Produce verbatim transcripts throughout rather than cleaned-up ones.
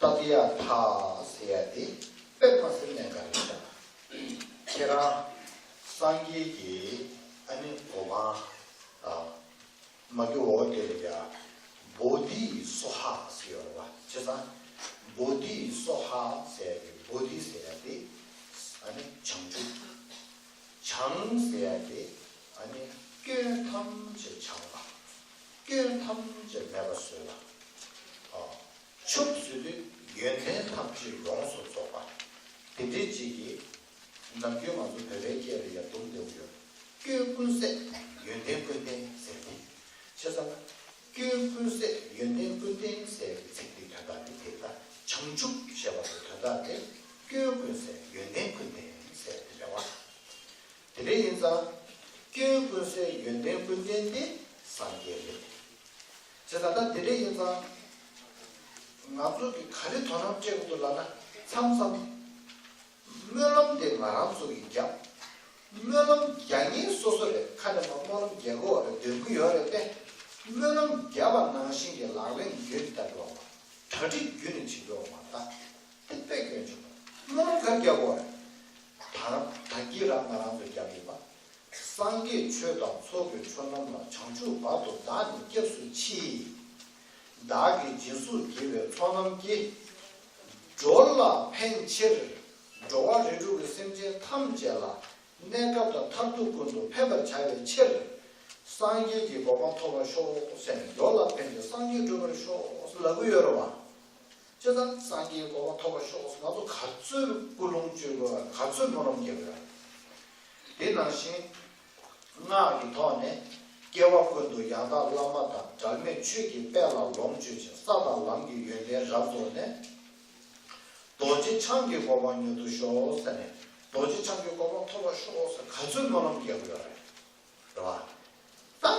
ཏ་ཏི་ཡ་ཐ་ཟེར་ཡ་དེ་དཔེ་མ་སྲིད་གནད་འགག་རེད་ཤག་ཁྱེད་རང་སངས་རྒྱས་ཀྱི་ཨ་ནི་གོ་འཕང་དང་། མ་གི་འོག་དེ་ལ་ཡ་བོ་དྷི་སྭཱ་ཧཱ་ཟེར་ཡོད་རེད་བ། བྱས་ཙང་བོ་དྷི་སྭཱ་ཧཱ་ཟེར་ཡ་གི་བོ་དྷི་ཟེར་ཡ་དེ་ཨ་ནི་བྱང་ཆུབ། བྱང་ཟེར་ཡ་དེ་ཨ་ནི་སྐྱོན་ཐམས་ཅད་བྱང་བ། སྐྱོན་ཐམས་ཅད་མེད་པར་བཟོས་པ། ཨ། ཕྱུག་ཟེར་དུས་ཡོན་ཏན་ཐམས་ཅད་ཡོངས་སུ་རྫོགས་པ། དེ་འདྲའི་ཅིག་གིས་ནམ་རྒྱུན་ང་ཚོ་བོད་པའི་སྐད་ལ་ཡ་དུམ་བདེ་བོ་ཡོད། སྐྱོན་ཀུན་ཟད་ཡོན་ཏན་ཀུན་ལྡན་ཟེར་ཏེ། བྱས་ཙང་ན་སྐྱོན་ཀུན་ཟད་ཡོན་ཏན་ཀུན་ལྡན་ཟེར་བའི་ཚིག་དེའི་དོན་དག་དེ་དེ་ལྟ་བྱང་ཆུབ་ཞེས་པ་གི་དོན་དག་དེ་སྐྱོན་ཀུན་ཟད་ཡོན་ཏན་ཀུན་ལྡན་ཟེར་དེ་རེད་བ། དེ་འདྲ་ཡིན་ཙང་སྐྱོན་ཀུན་ཟད་ཡོན་ཏན་ཀུན་ལྡན་དེ་སངས་རྒྱས་རེད། བྱས་ཙང་ད་དེ་འདྲ་ཡིན་ཙང་། ང་ཚོ་གིས་ག་རེ་དོ་སྣང་སྤྲད་དགོས་འདུག་ལབ་ན་མཚམས་མཚམས། སྨོན་ལམ་དེ་ང་རང་ཚོ་གིས་བརྒྱབ། སྨོན་ལམ་རྒྱག་མཁན་སོ་སོ་རེད། ཁ་ནས་མ་སྨོན་ལམ་རྒྱག་གི་ཡོད་རེད། འདོན་གི་ཡོད་རེད་དེ། སྨོན་ལམ་བརྒྱབ་པ་ནང་བཞིན་གྱི་ལག་ལེན་བརྒྱུད་ལྟ་འགྲོ་བ། གྲ་སྒྲིག་བརྒྱུད་ནས་བྱེད་དགོས་བ་མ་རེད། དེ་དཔེ་སྐྱོན་ཆེ་བ། སྨོན་ལམ་ག་རེ་རྒྱག་དགོས་རེད། ད་ད་གིན་རང་ང་རང་ཚོས་རྒྱབ་ཡོད་པ། སངས་རྒྱས་ཆོས་དང་ཚོགས་ཀྱི་མཆོག་རྣམས་ལ། བྱང་ཆུབ་བར་དུ་བདག་ནི་སྐྱབས་སུ་མཆི། བདག་གིས་སྦྱིན་སོགས་བགྱིས་པའི་ཚོགས་རྣམས་ཀྱིས། འགྲོ་ལ་ཕན་ཕྱིར། འགྲོ་བ་རིགས་དྲུག་གི་སེམས་ཅན་ཐམས་ཅད་ལ། གནས་སྐབས་དང་མཐར་ཐུག་ཀུན་ཏུ་ཕན་པར་བྱ་བའི་ཕྱིར། སངས་རྒྱས་ཀྱི་གོ་འཕང་ཐོབ་པར་ཤོག་ཟེར་ནས། འགྲོ་ལ་ཕན་ཕྱིར་སངས་རྒྱས་འགྲུབ་པར་ཤོག་ཟེར་ལབ་གི་ཡོད་རེད་བ། བྱས་ཙང་སངས་རྒྱས་གོ་འཕང་ཐོབ་པར་ཤོག་ཟེར་ང་ཚོ་ག་ཚོད་ཀུན་སློང་བཅོས་དགོས། ག་ཚོད་སྨོན་ལམ་རྒྱག་དགོས། དེ་ནང་བཞིན་སྔགས་ཀྱི་ཐོག་ནས། སྐྱེ་བ་ཀུན་ཏུ་ཡང་དག་བླ་མ་དང་། འབྲལ་མེད་ཆོས་ཀྱི་དཔལ་ལ་ལོངས་སྤྱོད་ཅིང་། ས་དང་ལམ་གྱི་ཡོན་ཏན་རབ་རྫོགས་ནས། རྡོ་རྗེ་འཆང་གི་གོ་འཕང་མྱུར་དུ་ཤོག་ཟེར་ནས། རྡོ་རྗེ་འཆང་གི་གོ་འཕང་ཐོབ་པར་ཤོག་ཟེར་ག་ཚོད་སྨོན་ལམ་རྒྱག་དགོས་རེད། རེད་བ། ད་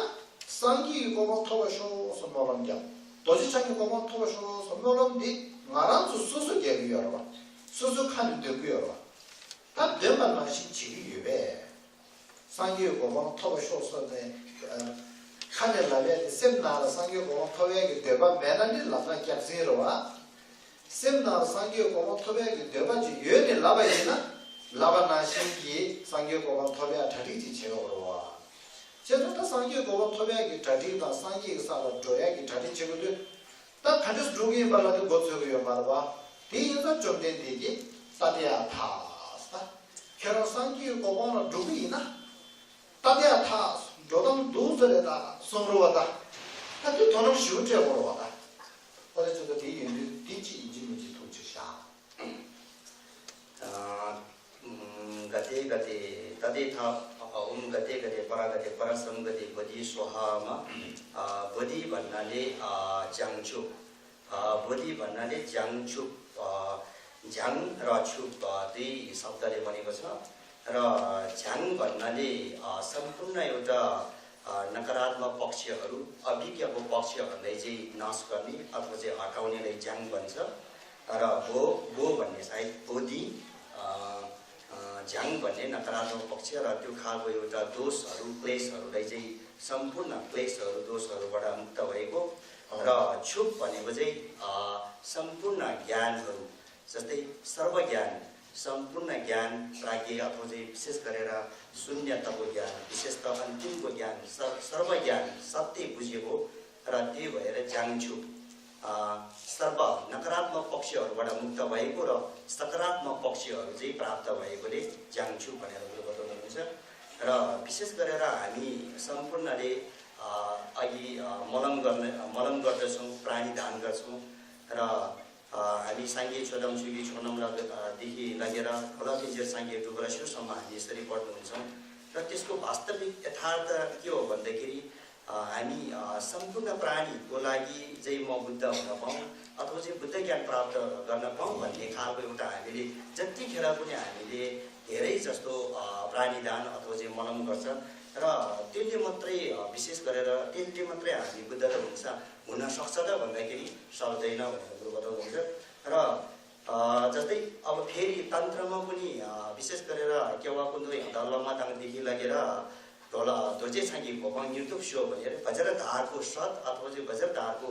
སངས་རྒྱས་ཀྱི་གོ་འཕང་ཐོབ་པར་ཤོག་ཟེར་སྨོན་ལམ་རྒྱབ། རྡོ་རྗེ་འཆང་གི་གོ་འཕང་ཐོབ་པར་ཤོག་ཟེར་སྨོན་ལམ་འདི་ང་རང་ཚོ་སོ་སོ་རྒྱག་གི་ཡོད་རེད་བ། སོ་སོའི་ཁ་ནས་འདོན་གི་ཡོད་རེད་བ། ད་འདོན་པ་ནང་བཞིན་བྱེད་ཀྱི་ཡོད་པས། སངས་རྒྱས་ཀྱི་གོ་འཕང་ཐོབ་པར་ཤོག་ཟེར་ནས་ཁ་ནས་ལབ་ཡས་དེ་སེམས་ནང་ལ་སངས་རྒྱས་གོ་འཕང་ཐོབ་ཡས་ཀྱི་འདོད་པ་མེད་ན་ནི་ལབ་ན་སྐྱག་རྫུན་རེད་བ། སེམས་ནང་སངས་རྒྱས་གོ་འཕང་ཐོབ་ཡག་གི་འདོད་པ་ཅིག་ཡོད་ནས་ལབ་པ་ཡིན་ན། ལབ་པ་ནང་བཞིན་གྱི་སངས་རྒྱས་གོ་འཕང་ཐོབ་ཡག་གྲ་སྒྲིག་ཅིག་བྱེད་དགོས་རེད་བ། བྱས་ཙང་ད་སངས་རྒྱས་གོ་འཕང་ཐོབ་ཡག་གི་གྲ་སྒྲིག་དང་སངས་རྒྱས་ཀྱི་ས་ལ་འགྲོ་ཡག་གི་གྲ་སྒྲིག་བྱེད་དགོས་དུས། ད་ག་འདྲས་འགྲོ་གི་ཡིན་པ་ལ་དེ་མགོ་ཚོད་ཀྱི་ཡོད་མ་རེད་བ། དེ་ཡིན་ཙང་བཅོམ་ལྡན་འདས་ཀྱིས་ཏདྱ་ཐཱ། ད་ཁྱེད་རང་སངས་རྒྱས་ཀྱི་གོ་འཕང་ལ་འགྲོ་གི་ཡིན་ན། ཏདྱ་ཐཱ། འགྲོ་སྟངས་འདུག་ཟེར་རེད་ད་གསུང་རོགས་བ་ད། ད་དེ་དོ་སྣང་ཞེ་པོ་སྤྲད་དགོས་རེད་བ་ད། ཨོ་རེད། ཚོད་ལྟ་དེ་ཡིན་དུས་དེ་ཅི་ཡིན་གཅིག་མིན་གཅིག་ཐུགས་ཆེ་བཞག་ཨ། ཨུམ་ག་ཏེ་ག་ཏེ་ཏ་ཏེ་ཐ། ཨ་ཨུམ་ག་ཏེ་ག་ཏེ་པ་ར་ག་ཏེ་པ་ར་སམ་ག་ཏེ་བོ་དྷི་སྭཱ་ཧཱ་མ། ཨ་བོ་དྷི་བར་ན་ལས་ཨ་བྱང་ཆུབ། ཨ་བོ་དྷི་བར་ན་ལས་བྱང་ཆུབ། ཨ་བྱང་ར་ཆུབ། ཨ་དེ་ཡི་སབ་ད་ལས་མ་ནི་ག་ས། र झ्याङ भन्नाले अ, सम्पूर्ण एउटा अ, नकारात्मक पक्षहरू, अभिज्ञाको पक्षहरूलाई चाहिँ नाश गर्ने अथवा चाहिँ हटाउनेलाई झ्याङ भन्छ। र भो, भो भन्ने सायद बोधि, अ, अ, झ्याङ भन्ने नकारात्मक पक्ष र त्यो खालको एउटा दोषहरू, क्लेशहरूलाई चाहिँ, सम्पूर्ण क्लेशहरू, दोषहरूबाट मुक्त भएको। र छुप भनेको चाहिँ अ, सम्पूर्ण ज्ञानहरू, जस्तै सर्वज्ञान, सम्पूर्ण ज्ञान, प्राज्ञ अथवा चाहिँ विशेष गरेर शून्यताको ज्ञान, विशेषतः अन्तिमको ज्ञान, सर्व, सर्वज्ञान, सत्य बुझेको र त्यही भएर झ्याङ छु, अ, सर्व नकारात्मक पक्षहरूबाट मुक्त भएको र सकारात्मक पक्षहरू चाहिँ प्राप्त भएकोले झ्याङ छु भनेर उयो बताउनुहुन्छ। र विशेष गरेर हामी सम्पूर्णले, अ, अघि, अ, मलम गर्ने, मलम गर्दछौँ, प्राणी दान गर्छौँ र अ, हामी सांघे छोदाम छुगी छोनम र, अ, देखि लगेर ढोला फिन्जेर सांघे डुबरा शिवसम्म हामी यसरी पढ्नुहुन्छौँ। र त्यसको वास्तविक यथार्थ के हो भन्दाखेरि, अ, हामी, अ, सम्पूर्ण प्राणीको लागि चाहिँ म बुद्ध हुन पाऊँ अथवा चाहिँ बुद्ध ज्ञान प्राप्त गर्न पाऊँ भन्ने खालको एउटा हामीले जतिखेर पनि हामीले धेरै जस्तो, अ, प्राणीदान अथवा चाहिँ मलम गर्छ र त्यसले मात्रै, अ, विशेष गरेर त्यसले मात्रै हामी बुद्ध त हुन्छ, हुन सक्छ त भन्दाखेरि सक्दैन भनेर कुरो बताउनुहुन्छ। र, अ, जस्तै अब फेरि तन्त्रमा पनि, अ, विशेष गरेर केवा कुन्दो हिँड्दा लम्मा ताङदेखि लगेर ढोला, ध्वजे छाङ्गी भोपाङ निर्तुप स्यो भनेर वज्रधारको सत अथवा चाहिँ वज्रधारको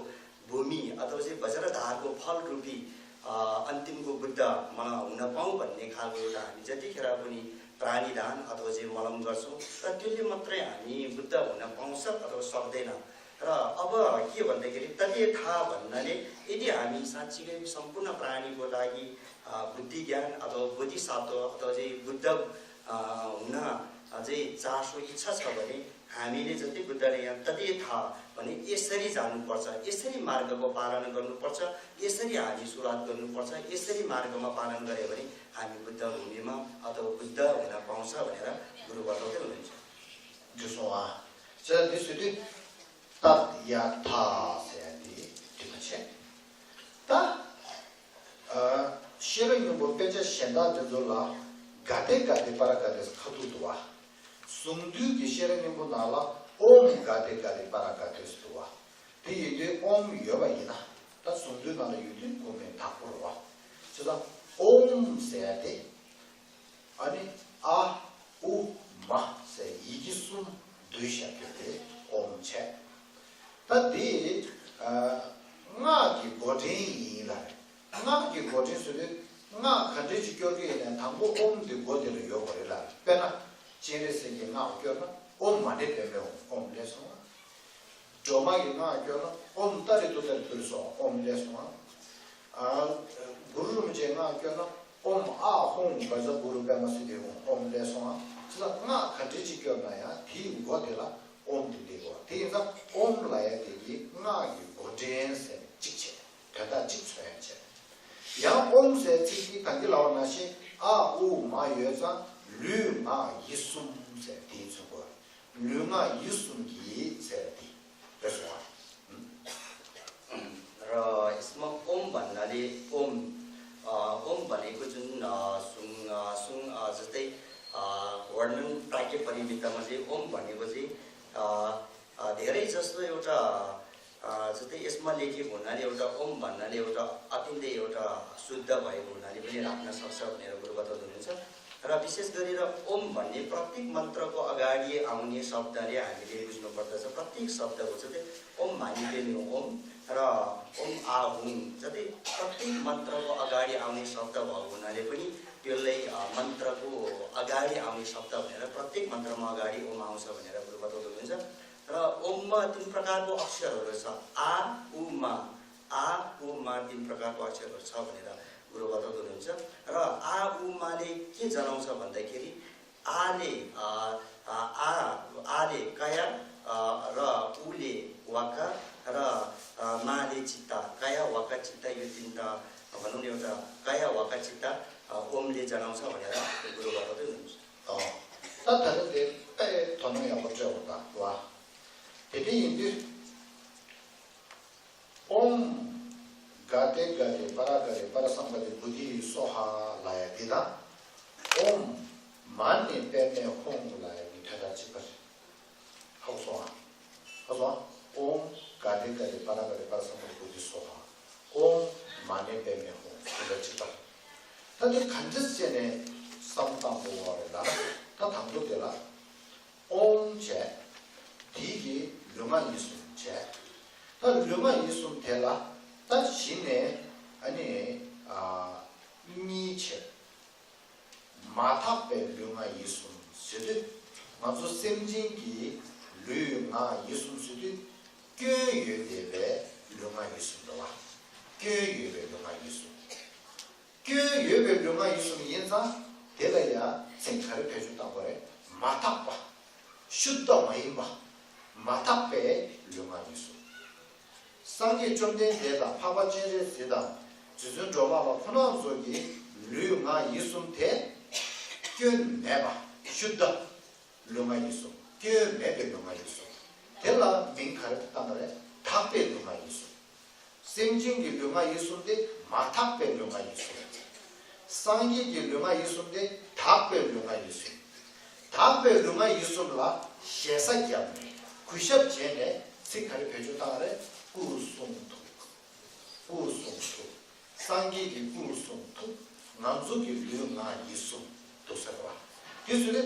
भूमि अथवा चाहिँ वज्रधारको फल रूपी अ, अन्तिमको बुद्ध म-, हुन पाऊँ भन्ने खालको एउटा हामी जतिखेर पनि प्राणीदान अथवा चाहिँ मलम गर्छौँ र त्यसले मात्रै हामी बुद्ध हुन पाउँछ अथवा सक्दैन। र अब के भन्दाखेरि तदेथा भन्नाले यदि हामी साँच्चीकै सम्पूर्ण प्राणीको लागि, अ, बुद्धि ज्ञान अथवा बोधिसत्व अथवा चाहिँ बुद्ध, अ, हुन, अ, चाहिँ चासो इच्छा छ भने हामीले जति बुद्धले यहाँ तदेथा भने यसरी जानुपर्छ, यसरी मार्गको पालन गर्नुपर्छ, यसरी हामी सुरुवात गर्नुपर्छ, यसरी मार्गमा पालन गऱ्यो भने हामी बुद्ध भूमिमा अथवा बुद्ध हुन पाउँछ भनेर गुरु बताउँदै हुनुहुन्छ। Juswa. Cha disu di tat ya tha se di di ma che. Ta, a, shira nyumbo pecha shenda de zo la gade gade para gade khatu duwa. Sungdu ki shira nyumbo na la om gade gade para gade duwa. Di yi de om yoba yina. Ta sungdu na la yu de kome takpurwa. Chida om se de. ཨ་ནི་ཨ་ཨུ་མ་ཟེར་ཡི་གེ་གསུམ་བསྡུས་བཞག་རྒྱུ་དེ་ཨོམ་བྱས། ད་དེ་སྔགས་ཀྱི་མགོ་འདྲེན་ཡིན་ལ་རེད། སྔགས་ཀྱི་མགོ་འདྲེན་ཟེར་དུས་སྔགས་ག་འདྲས་ཅིག་སྐྱོར་གྱི་ཡིན་ནའི་དང་པོ་ཨོམ་དེ་མགོ་དེ་ལ་ཡོད་དགོས་རེད་ལ། དཔེར་ན་སྤྱན་རས་གཟིགས་ཀྱི་སྔགས་སྐྱོར་ན་ཨོམ་མ་ཎི་པདྨེ་ཧཱུྃ་ཨོམ་ལས་སོང་ང་། སྒྲོལ་མ་གི་སྔགས་སྐྱོར་ན་ཨོཾ་ཏཱ་རེ་ཏུཏྟཱ་རེ་ཏུ་རེ་སྭཱ་ཧཱ་ཨོཾ་ལས་སོང་ང་། ཨ་གུ་རུ་རིན་པོ་ཆེའི་སྔགས་སྐྱོར་ན་ཨོཾ་ཨཱཿཧཱུྃ་བཛྲ་གུ་རུ་པདྨ་སིདྡྷི་ཧཱུྃ་ཨོཾ་ལས་སོང་ང་། ཅི་ལ་སྔགས་ག་འདྲ་ཅིག་སྐྱོར་ན་ཡང་དེའི་མགོ་དེ་ལ་ཨོཾ་དེ་འདེབས་དགོས། དེ་ཡིན་ཙང་ཨོཾ་ལབ་ཡ་དེ་གིས་སྔགས་ཀྱི་མགོ་འདྲེན་ཟེར་ནས་གཅིག་བྱས། དོན་དག་གཅིག་མཚོན་ཡ་བྱས། ཡང་ཨོཾ་ཟེར་ཚིག་དེ་ད་གིན་ལབ་པ་ནང་བཞིན་ཨ་ཨུ་མ་ཡོད་ཙང་ལུས་ངག་ཡིད་གསུམ་ཟེར་དེ་མཚོན་དགོས། ལུས་ངག་ཡིད་གསུམ་གྱི་ཟེར་དེ་རེད་སོང་ང་། र यसमा ओम भन्नाले ओम, अ, ओम भनेको जुन, अ, सुङ, अ, सुङ, अ, जस्तै, अ, वर्णन प्राज्ञ परिमितमा चाहिँ ओम भनेको चाहिँ, अ, अ, धेरै जस्तो एउटा, अ, जस्तै यसमा लेखेको हुनाले एउटा ओम भन्नाले एउटा अत्यन्तै एउटा शुद्ध भएको हुनाले पनि राख्न सक्छ भनेर गुरु बताउँदै हुनुहुन्छ। र विशेष गरेर ओम भन्ने प्रत्येक मन्त्रको अगाडि आउने शब्दले हामीले बुझ्नुपर्दछ। प्रत्येक शब्दको जस्तै ओम मानिपेमे ओम र ओम आ हुम जस्तै प्रत्येक मन्त्रको अगाडि आउने शब्द भएको हुनाले पनि त्यसलाई, अ, मन्त्रको अगाडि आउने शब्द भनेर प्रत्येक मन्त्रमा अगाडि ओम आउँछ भनेर गुरु बताउँदै हुनुहुन्छ। र ओममा तिन प्रकारको अक्षरहरू छ, आ, उ, मा। आ, उ, मा तिन प्रकारको अक्षरहरू छ भनेर गुरु बताउँदै हुनुहुन्छ। र आ, उ, माले के जनाउँछ भन्दाखेरि आले, अ, अ, आ, आले काया, अ, र उले वाका र, अ, माले चित्त, काया वाका चित्त, यो तिनवटा भनौँ न एउटा काया वाका चित्त, अ, ओमले जनाउँछ भनेर गुरु बताउँदै हुनुहुन्छ। ད་ད་རེས་དེ་དཔེ་དོ་སྣང་ཡག་པོ་སྤྲད་འོང་ད་བ། དེ་འདྲ་ཡིན་དུས། ཨོཾ་ག་ཏེ་ག་རེ་པ་ར་ག་རེ་པ་ར་སཾ་ག་ཏེ་བོ་དྷི་སྭཱ་ཧཱ་ལབ་ཡ་འདི་དང་། ཨོཾ་མ་ཎི་པདྨེ་ཧཱུྃ་ལབ་ཡ་འདི་དོན་དག་གཅིག་པ་རེད། ཧ་གོ་སོང་ཨ། ཧ་གོ་སོང་ཨ། ཨོཾ་ག་ཏེ་ག་རེ་པ་ར་ག་རེ་པ་ར་སཾ་ག་ཏེ་བོ་དྷི་སྭཱ་ཧཱ། ཨོཾ་མ་ཎི་པདྨེ་ཧཱུྃ་དོན་དག་གཅིག་པ་རེད། ད་འདི་ག་འདྲ་བྱས་ནས་བསམ་བཏང་དགོས་པ་རེད་ལ། ད་དང་པོ་དེ་ལ། ཨོཾ་བྱས། དེ་གི་ལུས་ངག་ཡིད་གསུམ་བྱས། ད་ལུས་ངག་ཡིད་གསུམ་དེ་ལ་ད་གཞི་ནས་ཨ་ནི་ཨ་གཉིས་བྱས། མ་དག་པའི་ལུས་ངག་ཡིད་གསུམ་ཟེར་དུས་ང་ཚོ་སེམས་ཅན་གྱི་ལུས་ངག་ཡིད་གསུམ་ཟེར་དུས་སྐྱོན་ཡོད་བསྡད་པའི་ལུས་ངག་ཡིད་གསུམ་རེད་བ། སྐྱོན་ཡོད་པའི་ལུས་ངག་ཡིད་གསུམ། སྐྱོན་ཡོད་པའི་ལུས་ངག་ཡིད་གསུམ་ཡིན་ཙང་དེ་ལ་ཡང་ཚིག་ག་རེ་བེད་སྤྱོད་བཏང་དགོས་རེད། མ་དག་པ། ཤུདྡྷ་མ་ཡིན་པ། མ་དག་པའི་ལུས་ངག་ཡིད་གསུམ། སངས་རྒྱས་བཅོམ་ལྡན་འདས་དང་འཕགས་པ་སྤྱན་རས་གཟིགས་དང་རྗེ་བཙུན་སྒྲོལ་མ་ལ་ཁོ་རང་ཚོ་གི་ལུས་ངག་ཡིད་གསུམ་དེ་སྐྱོན་མེད་པ་ཤུདྡྷ། ལུས་ངག་ཡིད་གསུམ། སྐྱོན་མེད་པའི་ལུས་ངག་ཡིད་གསུམ། དེ་ལ་མིང་ག་རེ་བཏགས་པ་རེད། དག་པའི་ལུས་ངག་ཡིད་གསུམ། སེམས་ཅན་གྱི་ལུས་ངག་ཡིད་གསུམ་དེ་མ་དག་པའི་ལུས་ངག་ཡིད་གསུམ། སངས་རྒྱས་ཀྱི་ལུས་ངག་ཡིད་གསུམ་དེ་དག་པའི་ལུས་ངག་ཡིད་གསུམ། དག་པའི་ལུས་ངག་ཡིད་གསུམ་ལ་ཞེ་ས་བརྒྱབ་ནས་གུས་ཞབས་བྱས་ནས་ཚིག་ག་རེ་བེད་སྤྱོད་བཏང་བ་རེད། སྐུ་གསུང་ཐུགས། སྐུ་གསུང་ཐུགས། སངས་རྒྱས་ཀྱི་སྐུ་གསུང་ཐུགས། ང་ཚོ་གི་ལུས་ངག་ཡིད་གསུམ་འདུག་ཟེར་བ། དེ་ཚོ་ནི་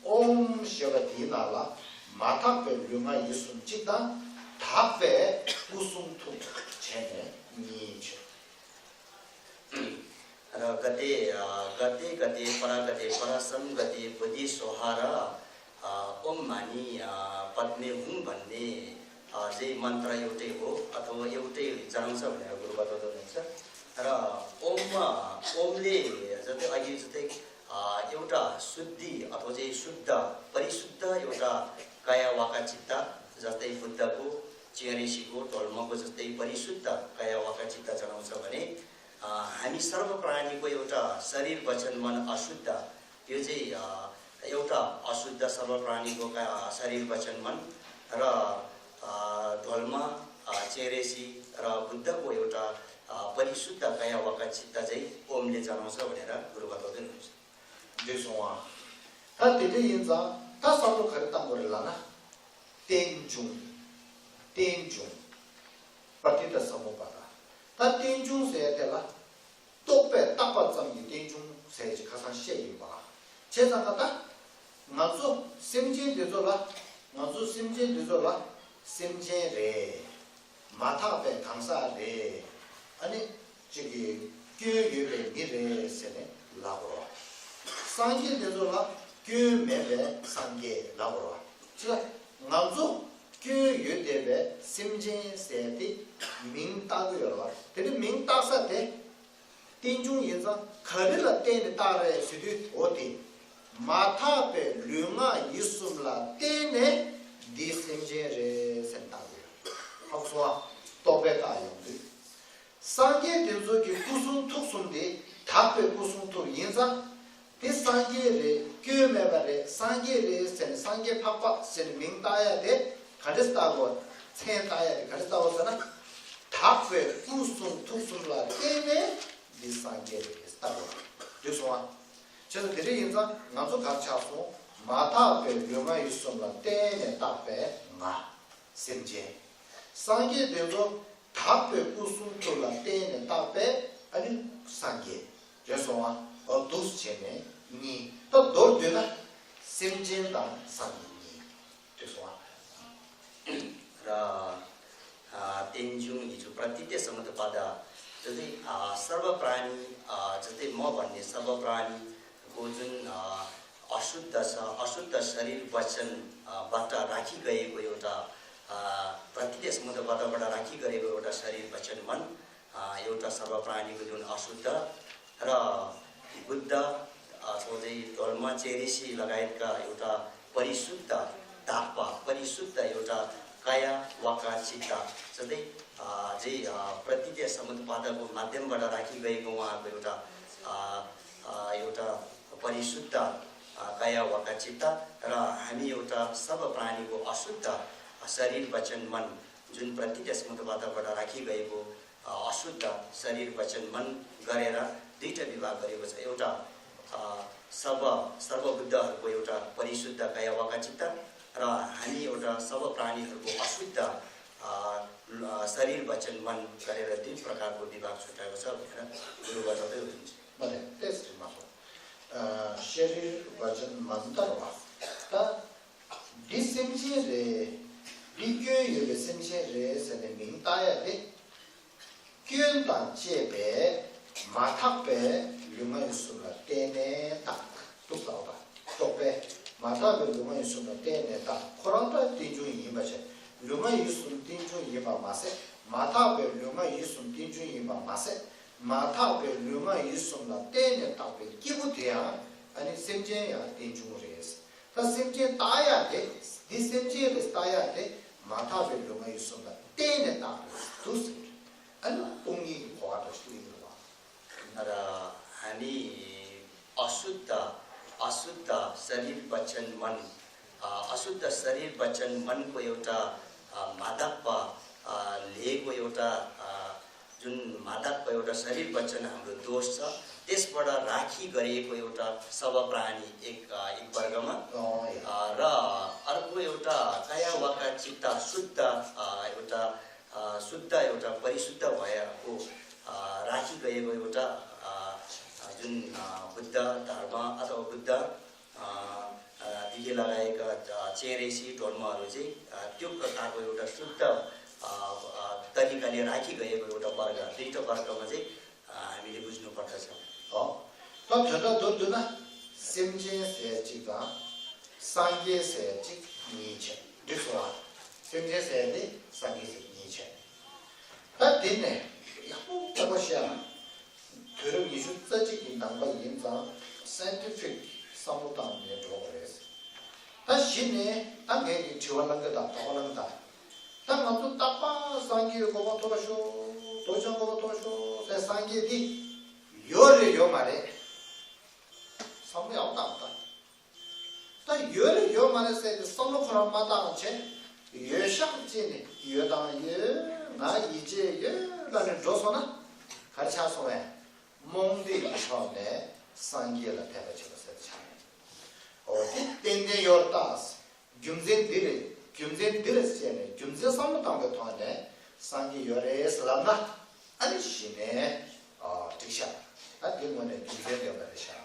ཨོཾ་ཞེས་པ་དེའི་ནང་ལ་མ་དག་པའི་ལུས་ངག་ཡིད་གསུམ་གཅིག་དང་། དག་པའི་སྐུ་གསུང་ཐུགས་བྱས་ནས་གཉིས་བྱས། དེ་ག་ཏེ་ག་ཏེ་པ་ར་ག་ཏེ་པ་ར་སམ་ག་ཏེ་བུ་དྷི་སྭཱ་ཧཱ་ར། ཨོཾ་མ་ཎི་པདྨེ་ཧཱུྃ་བྷནྠེ། ཟེར་མནྟྲ་གཡོ་ཏེ་བོ་ཨ་ཐོ་གཡོ་ཏེ་ཛ་ནང་ས་བ་ནེ་གུ་རུ་བ་ཏོ་ཏོ་ནེ་ས་ར། ཨོཾ་མ་ཨོཾ་ལེ་ཟེར་ཏེ་ཨ་གི་ཟེར་ཏེ་གཡོ་ཏ་སུ་དྷི་ཨ་ཐོ་ཟེ་སུདྡྷ་པ་རི་སུདྡྷ་གཡོ་ཏ་ཀཱ་ཡ་ཝཱ་ཀ་ཙིཏྟ་ཟེར་ཏེ་བུདྡྷ་གོ་སྤྱན་རས་གཟིགས་གོ་སྒྲོལ་མ་གོ་ཟེར་ཏེ་པ་རི་སུདྡྷ་ཀཱ་ཡ་ཝཱ་ཀ་ཙིཏྟ་ཛ་ནང་ས་བ་ནེ། ཨ་ཧ་མི་སརྦ་པྲ་ཎི་གོ་གཡོ་ཏ་ཤ་རིར་བ་ཅན་མན་ཨ་སུདྡྷ། ཡོད་ཅེ་ཡ་གཡོ་ཏ་ཨ་སུདྡྷ་སརྦ་པྲ་ཎི་གོ་ཀ་ཤ་རིར་བ་ཅན་མན་ར། ཨ་སྒྲོལ་མ་ཨ་སྤྱན་རས་གཟིགས་ར་བུདྡྷ་གོ་གཡོ་ཏ་ཨ་པ་རི་སུདྡྷ་ཀཱ་ཡ་ཝཱ་ཀ་ཙིཏྟ་ཟེ་ཨོཾ་ལེ་ཛ་ནང་ས་བ་ནེ་ར་གུ་རུ་བ་ཏོ་ཏོ་ནེ་འགྲིག་སོང་བ། ད་དེ་འདྲ་ཡིན་ཙང་ད་བསམ་བློ་ག་རེ་བཏང་དགོས་རེད་ལབ་ན། རྟེན་འབྱུང་། རྟེན་འབྱུང་། པྲ་ཏི་ཏ་ས་མུབ་པ་ད། ད་རྟེན་འབྱུང་ཟེར་ཡ་དེ་ལ། རྟོག་པས་བཏགས་པ་ཙམ་གྱིས་རྟེན་འབྱུང་ཟེར་ཅིག་ཁ་སང་བཤད་ཡིན་པ། བྱས་ཙང་ད་ལྟ་ང་ཚོ་སེམས་ཅན་འདི་ཚོ་ལ། ང་ཚོ་སེམས་ཅན་འདི་ཚོ་ལ་སེམས་ཅན་རེད། མ་དག་པའི་གང་ཟག་རེད། ཨ་ནི་ཅིག་གི་སྐྱོན་ཡོད་པའི་མི་རེད་ཟེར་ནས་ལབ་དགོས་རེད། སངས་རྒྱས་འདི་ཚོ་ལ་སྐྱོན་མེད་པའི་སངས་རྒྱས་ལབ་དགོས་རེད། ཅི་ལ་ང་ཚོ་སྐྱོན་ཡོད་བསྡད་པའི་སེམས་ཅན་ཟེར་ཏེ་མིང་བཏགས་ཀྱི་ཡོད་རེད་བ། དེ་ནི་མིང་བཏགས་ས་དེ། རྟེན་འབྱུང་ཡིན་ཙང་ག་རེ་ལ་བརྟེན་ནས་བཏགས་རེད་ཟེར་དུས། འོ་དེ། མ་དག་པའི་ལུས་ངག་ཡིད་གསུམ་ལ་བརྟེན་ནས་འདི་སེམས་ཅན་རེད་ཟེར་བཏགས་དགོས། ཧ་གོ་སོང་ཨ། རྟོག་པས་བཏགས་ཡོང་དུས། སངས་རྒྱས་དེ་ཚོ་གི་སྐུ་གསུང་ཐུགས་གསུམ་དེ་དག་པའི་སྐུ་གསུང་ཐུགས་ཡིན་ཙང་། དེ་སངས་རྒྱས་རེད། སྐྱོན་མེད་པ་རེད། སངས་རྒྱས་རེད་ཟེར་ནས་སངས་རྒྱས་འཕགས་པ་ཟེར་ནས་མིང་བཏགས་ཡ་དེ་ག་འདྲས་བཏགས་དགོས། མཚན་བཏགས་ཡ་དེ་ག་འདྲས་བཏགས་དགོས་ཟེར་ན། དག་པའི་སྐུ་གསུང་ཐུགས་གསུམ་ལ་བརྟེན་ནས་འདི་སངས་རྒྱས་རེད་བཏགས་དགོས། འགྲིག་སོང་ཨ། བྱས་ཙང་དེ་འདྲ་ཡིན་ཙང་ང་ཚོ་གར་ཆགས་སོང་། མ་དག་པའི་ལུས་ངག་ཡིད་གསུམ་ལ་བརྟེན་ནས་བཏགས་པའི་ང་། སེམས་ཅན། སངས་རྒྱས་དེ་ཚོ་དག་པའི་སྐུ་གསུང་ཐུགས་ལ་བརྟེན་ནས་བཏགས་པའི་ཨ་ནི་སངས་རྒྱས་རེད་སོང་བ། འོ་འདུག་སེ་བྱས་ནས་གཉིས། ད་མདོར་བསྡུས་ན་སེམས་ཅན་དང་སངས་རྒྱས་གཉིས་རེད་སོང་བ། ར། རྟེན་འབྱུང་ཡིན་ཚུལ་པྲ་ཏི་ཏེ་སམུཏྤཱ་ད། ཇི་སྟེ་སརྦ་པྲ་ཎི། ཇི་སྟེ་མ་བར་ནི་སརྦ་པྲ་ཎི། གོ་ཛུན། ཨ་ཤུདྡྷ་ས་ཨ་ཤུདྡྷ་ཤ་རིར་བ་ཅན། བ་ཏྲ་ར་ཁི་ག་ཡེ་གོ་ཡོ་ཏྲ། པྲ་ཏི་ཏེ་སམུཏྤཱ་ད་བ་ཏྲ་ར་ཁི་ག་ཡེ་གོ་ཡོ་ཏྲ་ཤ་རིར་བ་ཅན་མན། ཡོ་ཏྲ་སརྦ་པྲ་ཎི་གོ་ཛུན་ཨ་ཤུདྡྷ། ར། བུདྡྷ། ཨ་སོ་ཛེ་སྒྲོལ་མ་སྤྱན་རས་གཟིགས་ལ་ག་ཡེ་ཀ་ཡོ་ཏྲ་པ་རི་སུདྡྷ། དག་པ་པ་རི་སུདྡྷ་ཡོ་ཏྲ་ཀཱ་ཡ་ཝཱ་ཀ་ཅིཏྟ། ཟེར་ཏེ། ཨ་ཛེ་པྲ་ཏི་ཏེ་སམུཏྤཱ་ད་གོ་མ་དེམ་བ་ཏྲ་ར་ཁི་ག་ཡེ་གོ་ཝ་གོ་ཡོ་ཏྲ། ཨ་ཨ་ཡོ་ཏྲ་པ་རི་སུདྡྷ། ཨ་ཀཱ་ཡ་ཝཱ་ཀ་ཅིཏྟ། ར་ཧ་མི་ཡོ་ཏྲ་སརྦ་པྲ་ཎི་གོ་ཨ་ཤུདྡྷ། ཨ་ཤ་རིར་བ་ཅན་མན། ཛུན་པྲ་ཏི་ཏེ་སམུཏྤཱ་ད་བ་ཏྲ་ར་ཁི་ག་ཡེ་གོ། ཨ་ཤུདྡྷ་ཤ་རིར་བ་ཅན་མན་ག་རེ་ར་དུ་ཏྲ་བི་བ་ག་རེ་གོ་ས་ཡོ་ཏྲ། ཨ་སརྦ་སརྦ་བུདྡྷ་ཧར་གོ་ཡོ་ཏྲ་པ་རི་སུདྡྷ་ཀཱ་ཡ་ཝཱ་ཀ་ཅིཏྟ། ར་ཧ་ནི་ཡོ་ཏྲ་སརྦ་པྲ་ཎི་ཧར་གོ་ཨ་ཤུདྡྷ། ཨ་ཤ་རིར་བ་ཅན་མན་ག་རེ་ར་དུ་པྲ་ཀ་ར་གོ་བི་བ་ཤུ་ཏྲ་གོ་ས་གོ་ཡོ་ཏྲ་གུ་རུ་བ་ཏྲ་ཏེ་ཡོ་ཏྲ། མ་རེད་ཏེ་སི་མ་སོ། ཨ་ཤ་རིར་བ་ཅན་མན་ཏར་བ། ད། འདི་སེམས་ཅན་རེད། འདི་སྐྱོན་ཡོད་པའི་སེམས་ཅན་རེད་ཟེར་ནས་མིང་བཏགས་ཡ་དེ། སྐྱོན་དང་བཅས་པའི་མ་དག་པའི་ལུས་ངག་ཡིད་གསུམ་ལ་བརྟེན་ནས་བཏགས་འདུག་ལབ་པ། རྟོག་པས་མ་དག་པའི་ལུས་ངག་ཡིད་གསུམ་ལ་བརྟེན་ནས་བཏགས་ཁོ་རང་ད་རྟེན་འབྱུང་ཡིན་པ་བྱས། ལུས་ངག་ཡིད་གསུམ་རྟེན་འབྱུང་ཡིན་པ་མ་ཟད། མ་དག་པའི་ལུས་ངག་ཡིད་གསུམ་རྟེན་འབྱུང་ཡིན་པ་མ་ཟད། མ་དག་པའི་ལུས་ངག་ཡིད་གསུམ་ལ་བརྟེན་ནས་བཏགས་པའི་སྐྱེས་བུ་དེ་ཡང་ཨ་ནི་སེམས་ཅན་ཡང་རྟེན་འབྱུང་རེད། ད་སེམས་ཅན་བཏགས་ཡ་དེ། འདི་སེམས་ཅན་རེད་བཏགས་ཡ་དེ། མ་དག་པའི་ལུས་ངག་ཡིད་གསུམ་ལ་བརྟེན་ནས་བཏགས་རེད་འདུག་ཟེར། ཨ་ནི་སྟོང་ཉིད་ཀྱི་གོ་བ་འདྲ་ཞིག་ཡིན་འདུག་བ། ན་ར་ཧ་ནི་ཨ་ཤུདྡྷ་ཨ་ཤུདྡྷ་ཤ་རིར་བ་ཅན་མན། ཨ་ཤུདྡྷ་ཤ་རིར་བ་ཅན་མན་གོ་ཡོ་ཏྲ། མ་དག་པ་ལས་གོ་ཡོ་ཏྲ། ཛུན་མ་དག་པ་ཡོ་ཏྲ་ཤ་རིར་བ་ཅན་ཧམ་རུ་དོ་ཤ། ཏེས་པ་ཏྲ་ར་ཁི་ག་རེ་གོ་ཡོ་ཏྲ་སརྦ་པྲ་ཎི་ཨེག་ཨ་ཨེག་བར་ག་མ། ཨོ་ཡ། ར་ཨར་གོ་ཡོ་ཏྲ་ཀཱ་ཡ་ཝཱ་ཀ་ཅིཏྟ་ཤུདྡྷ་ཡོ་ཏྲ་ཤུདྡྷ་ཡོ་ཏྲ་པ་རི་སུདྡྷ་བ་ཡ་གོ། ར་ཁི་ག་རེ་གོ་ཡོ་ཏྲ་ཛུན་བུདྡྷ་དྷརྨ་ཨ་ཏ་བུདྡྷ། ཨ་ཨ་དེ་གི་ལ་ཡི་ཀ་སྤྱན་རས་གཟིགས་སྒྲོལ་མ་རོ་ཅི་ཨ་ཏུ་ཀ་ཀ་གོ་ཡོ་ཏྲ་ཤུདྡྷ། ཨ་ཨ་ད་ནི་ཀ་ནི་ར་ཁི་ག་ཡེ་གོ་ཡོ་ཏྲ་བར་ག་དུ་ཏྲ་བར་ག་མ་ཅི་ཨ་མི་ལི་བུ་ཇི་ནོ་པར་ཏ་ཅ། ཨོ། ད་དོན་དག་མདོར་བསྡུས་ན། སེམས་ཅན་ཟེར་གཅིག་དང་། སངས་རྒྱས་ཟེར་གཅིག་གཉིས་བྱས། འགྲིག་སོང་ཨ། སེམས་ཅན་ཟེར་དེ་སངས་རྒྱས་ཟེར་གཉིས་བྱས། ད་དེ་ནས་ཡག་པོ་ཡག་པོ་བཤད་ཨ། དུས་རབས་ཉི་ཤུ་རྩ་གཅིག་གི་ནང་པ་ཡིན་ཙང་སའེན་ཊི་ཕིག་བསམ་བློ་བཏང་ནས་འགྲོ་དགོས་རེད། ད་གཞི་ནས་ད་ངས་ཀྱི་དྲི་བ་བསླང་གི་དང་དོགས་པ་བསླང་གི་དང་། ད་ང་ཚོ་རྟག་པར་སངས་རྒྱས་གོ་འཕང་ཐོབ་པར་ཤོག་རྡོ་རྗེ་འཆང་གོ་འཕང་ཐོབ་པར་ཤོག་ཟེར། སངས་རྒྱས་འདི་ཡོད་རེད་ཡོད་མ་རེད། བསམ་བློ་ཡག་པོ་བཏང་དང་། ད་ཡོད་རེད་ཡོད་མ་རེད་ཟེར་ཏེ་བསམ་བློ་ཁོ་རང་མ་བཏང་བྱས། ཡོད་ཤག་ཅེས་ནས་ཡོད་དང་ཡོད། ང་ཡིད་ཆེས་ཡོད་ལབ་ནས་འགྲོ་སོང་ན། ག་རེ་ཆགས་སོང་བས། རྨོངས་དད་ཀྱི་ཐོག་ནས་སངས་རྒྱས་ལ་དད་པ་བྱེད་པ་ཟེར་ཆགས་ནས། འོ་དེ་ཏན་ཏན་ཡོད་རེད་ད། རྒྱུ་མཚན་འདི་རེད། རྒྱུ་མཚན་འདི་རེད་ཟེར་ནས་རྒྱུ་མཚན་བསམ་བློ་བཏང་པའི་ཐོག་ནས་སངས་རྒྱས་ཡོད་རེད་ཟེར་ལབ་ན། ཨ་ནི་གཞི་ནས་ཨ་འགྲིག་ཤག་ད་འདི་དངོས་གནས་རྒྱུ་མཚན་ལྡན་པ་རེད་ཤག་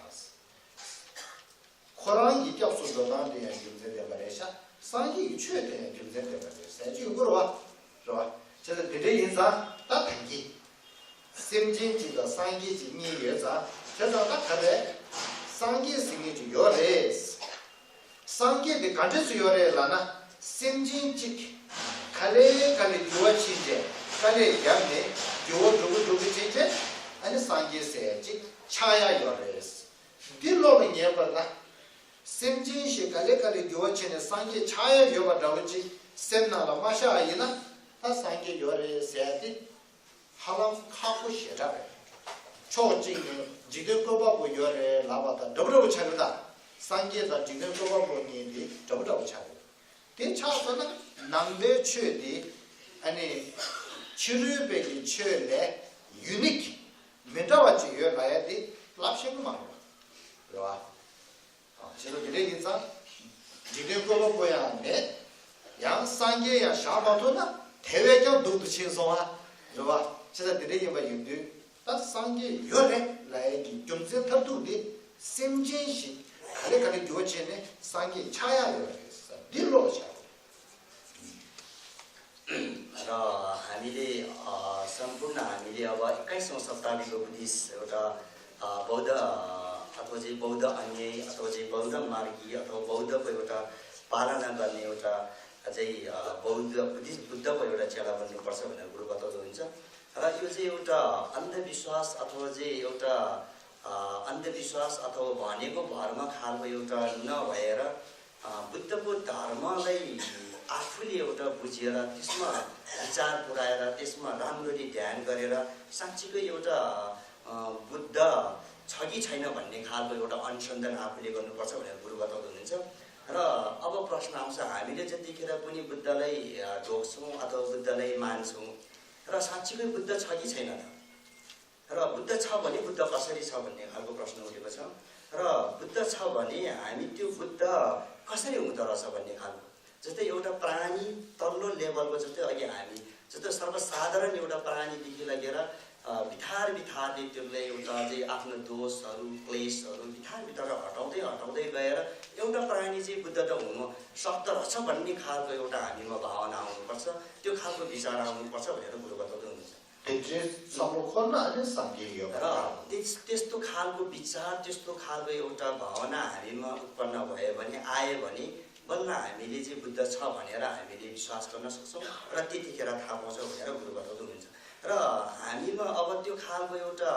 ཁོ་རང་གི་སྐྱབས་སུ་འགྲོ་སྟངས་དེ་ཡང་རྒྱུ་མཚན་ལྡན་པ་རེད་ཤག་སངས་རྒྱས་ཀྱི་ཆོས་དེ་ཡང་རྒྱུ་མཚན་ལྡན་པ་རེད་ཟེར་གྱི་ཡོང་གི་རེད་བ། རེད་བ། བྱས་ཙང་དེ་འདྲ་ཡིན་ཙང་ད་ཐང་གི། སེམས་ཅན་གཅིག་དང་སངས་རྒྱས་གཅིག་གཉིས་ཡོད་ཙང་། བྱས་ཙང་ད་ག་རེད། སངས་རྒྱས་ཟེར་མཁན་གཅིག་ཡོད་རེད། སངས་རྒྱས་དེ་ག་འདྲས་སུ་ཡོད་རེད་ལབ་ན། སེམས་ཅན་གཅིག་ག་ལེ་ག་ལེ་འགྱུར་བ་ཕྱིན་རྗེས། དཀའ་ལས་བརྒྱབ་ནས་འགྱུར་བ་འགྲོ་གི་འགྲོ་གི་ཕྱིན་རྗེས། ཨ་ནི་སངས་རྒྱས་ཟེར་གཅིག་ཆགས་ཡ་ཡོད་རེད། འདི་བློ་ལ་ངེས་པར་ན། སེམས་ཅན་ཞིག་ག་ལེ་ག་ལེ་འགྱུར་བ་ཕྱིན་ནས་སངས་རྒྱས་ཆགས་ཡ་ཡོད་པ་འདྲ་བོ་ཅིག་སེམས་ནང་ལ་མ་ཤར་བ་ཡིན་ན། ད་སངས་རྒྱས་ཡོད་རེད་ཟེར་ཡ་དེ་ཧ་ལམ་ཁག་པོ་ཞེ་དྲག་རེད། ཕྱོགས་གཅིག་ནས་འཇིག་རྟེན་བཀོད་པ་པོ་ཡོད་རེད་ལབ་པ་དང་འདྲ་པོ་འདྲ་པོ་ཆགས་ཀྱི་རེད་ད། སངས་རྒྱས་དང་འཇིག་རྟེན་བཀོད་པ་པོ་གཉིས་དེ་འདྲ་པོ་འདྲ་པོ་ཆགས་རེད། དེ་ཆགས་སོང་ན་ནང་པའི་ཆོས་དེ་ཨ་ནི་ཕྱི་རོལ་པའི་གི་ཆོས་ལས་ཡུ་ནིག་མི་འདྲ་བ་ཅིག་ཡོད་ལབ་ཡ་དེ་ལབ་ཤེས་ཀྱི་མ་རེད་བ། རེད་བ། བྱས་ཙང་དེ་འདྲ་ཡིན་ཙང་། འཇིག་རྟེན་བཀོད་པ་པོ་ཡང་མེད། ཡང་སངས་རྒྱས་ཡང་བཞག་མ་ཐུབ་ན་དེ་བས་ཀྱང་སྡུག་ཏུ་ཕྱིན་སོང་ཨ། རེད་བ། བྱས་ཙང་དེ་འདྲ་ཡིན་པ་ཡིན་དུས། ད་སངས་རྒྱས་ཡོད་རེད་ལབ་ཡས་ཀྱི་རྒྱུ་མཚན་མཐར་ཐུག་འདི། སེམས་ཅན་ཞིག་ག་ལེ་ག་ལེ་འགྱུར་བ་བྱས་ནས་སངས་རྒྱས་ཆགས་ཡ་ཡོད་རེད་ཟེར་འདི་བློ་ལ་བཞག་དགོས། र हामीले अ, सम्पूर्ण हामीले अब एक्काइसौँ शताब्दीको बुद्धिस्ट एउटा अ, बौद्ध अ, अथवा चाहिँ बौद्ध अनुयायी अथवा चाहिँ बौद्ध मार्गी अथवा बौद्धको एउटा पालना गर्ने एउटा चाहिँ अ, बौद्ध बुद्धिस्ट बुद्धको एउटा चेला बन्नुपर्छ भनेर गुरु बताउनुहुन्छ। र यो चाहिँ एउटा अन्धविश्वास अथवा चाहिँ एउटा अ, अन्धविश्वास अथवा भनेको भरमा खालको एउटा नभएर अ, बुद्धको धर्मलाई आफूले एउटा बुझेर त्यसमा विचार पुर्याएर त्यसमा राम्ररी ध्यान गरेर साँच्चीकै एउटा अ, बुद्ध छ कि छैन भन्ने खालको एउटा अनुसन्धान आफूले गर्नुपर्छ भनेर गुरु बताउँदै हुनुहुन्छ। र अब प्रश्न आउँछ, हामीले जतिखेर पनि बुद्धलाई अ, ढोग्छौँ अथवा बुद्धलाई मान्छौँ र साँच्चीकै बुद्ध छ कि छैन त? र बुद्ध छ भने बुद्ध कसरी छ भन्ने खालको प्रश्न उठेको छ। र बुद्ध छ भने हामी त्यो बुद्ध कसरी हुँदो रहेछ भन्ने खालको। जस्तै एउटा प्राणी तल्लो लेभलको, जस्तै अघि हामी जस्तो सर्वसाधारण एउटा प्राणीदेखि लगेर अ, बिथार बिथारले त्यसलाई एउटा चाहिँ आफ्नो दोषहरू क्लेशहरू बिथार बिथार हटाउँदै हटाउँदै गएर एउटा प्राणी चाहिँ बुद्ध त हुन सक्दो रहेछ भन्ने खालको एउटा हामीमा भावना आउनुपर्छ। त्यो खालको विचार आउनुपर्छ भनेर गुरु बताउँदै हुनुहुन्छ। དེ་འདྲའི་བསམ་བློ་འཁོར་ན་ཨ་ནི་སངས་རྒྱས་ཡོད་པ་རེད། र त्यस त्यस्तो खालको विचार, त्यस्तो खालको एउटा भावना हामीमा उत्पन्न भयो भने, आयो भने बल्ल हामीले चाहिँ बुद्ध छ भनेर हामीले विश्वास गर्न सक्छौँ र त्यतिखेर थाहा पाउँछौँ भनेर गुरु बताउँदै हुनुहुन्छ। र हामीमा अब त्यो खालको एउटा,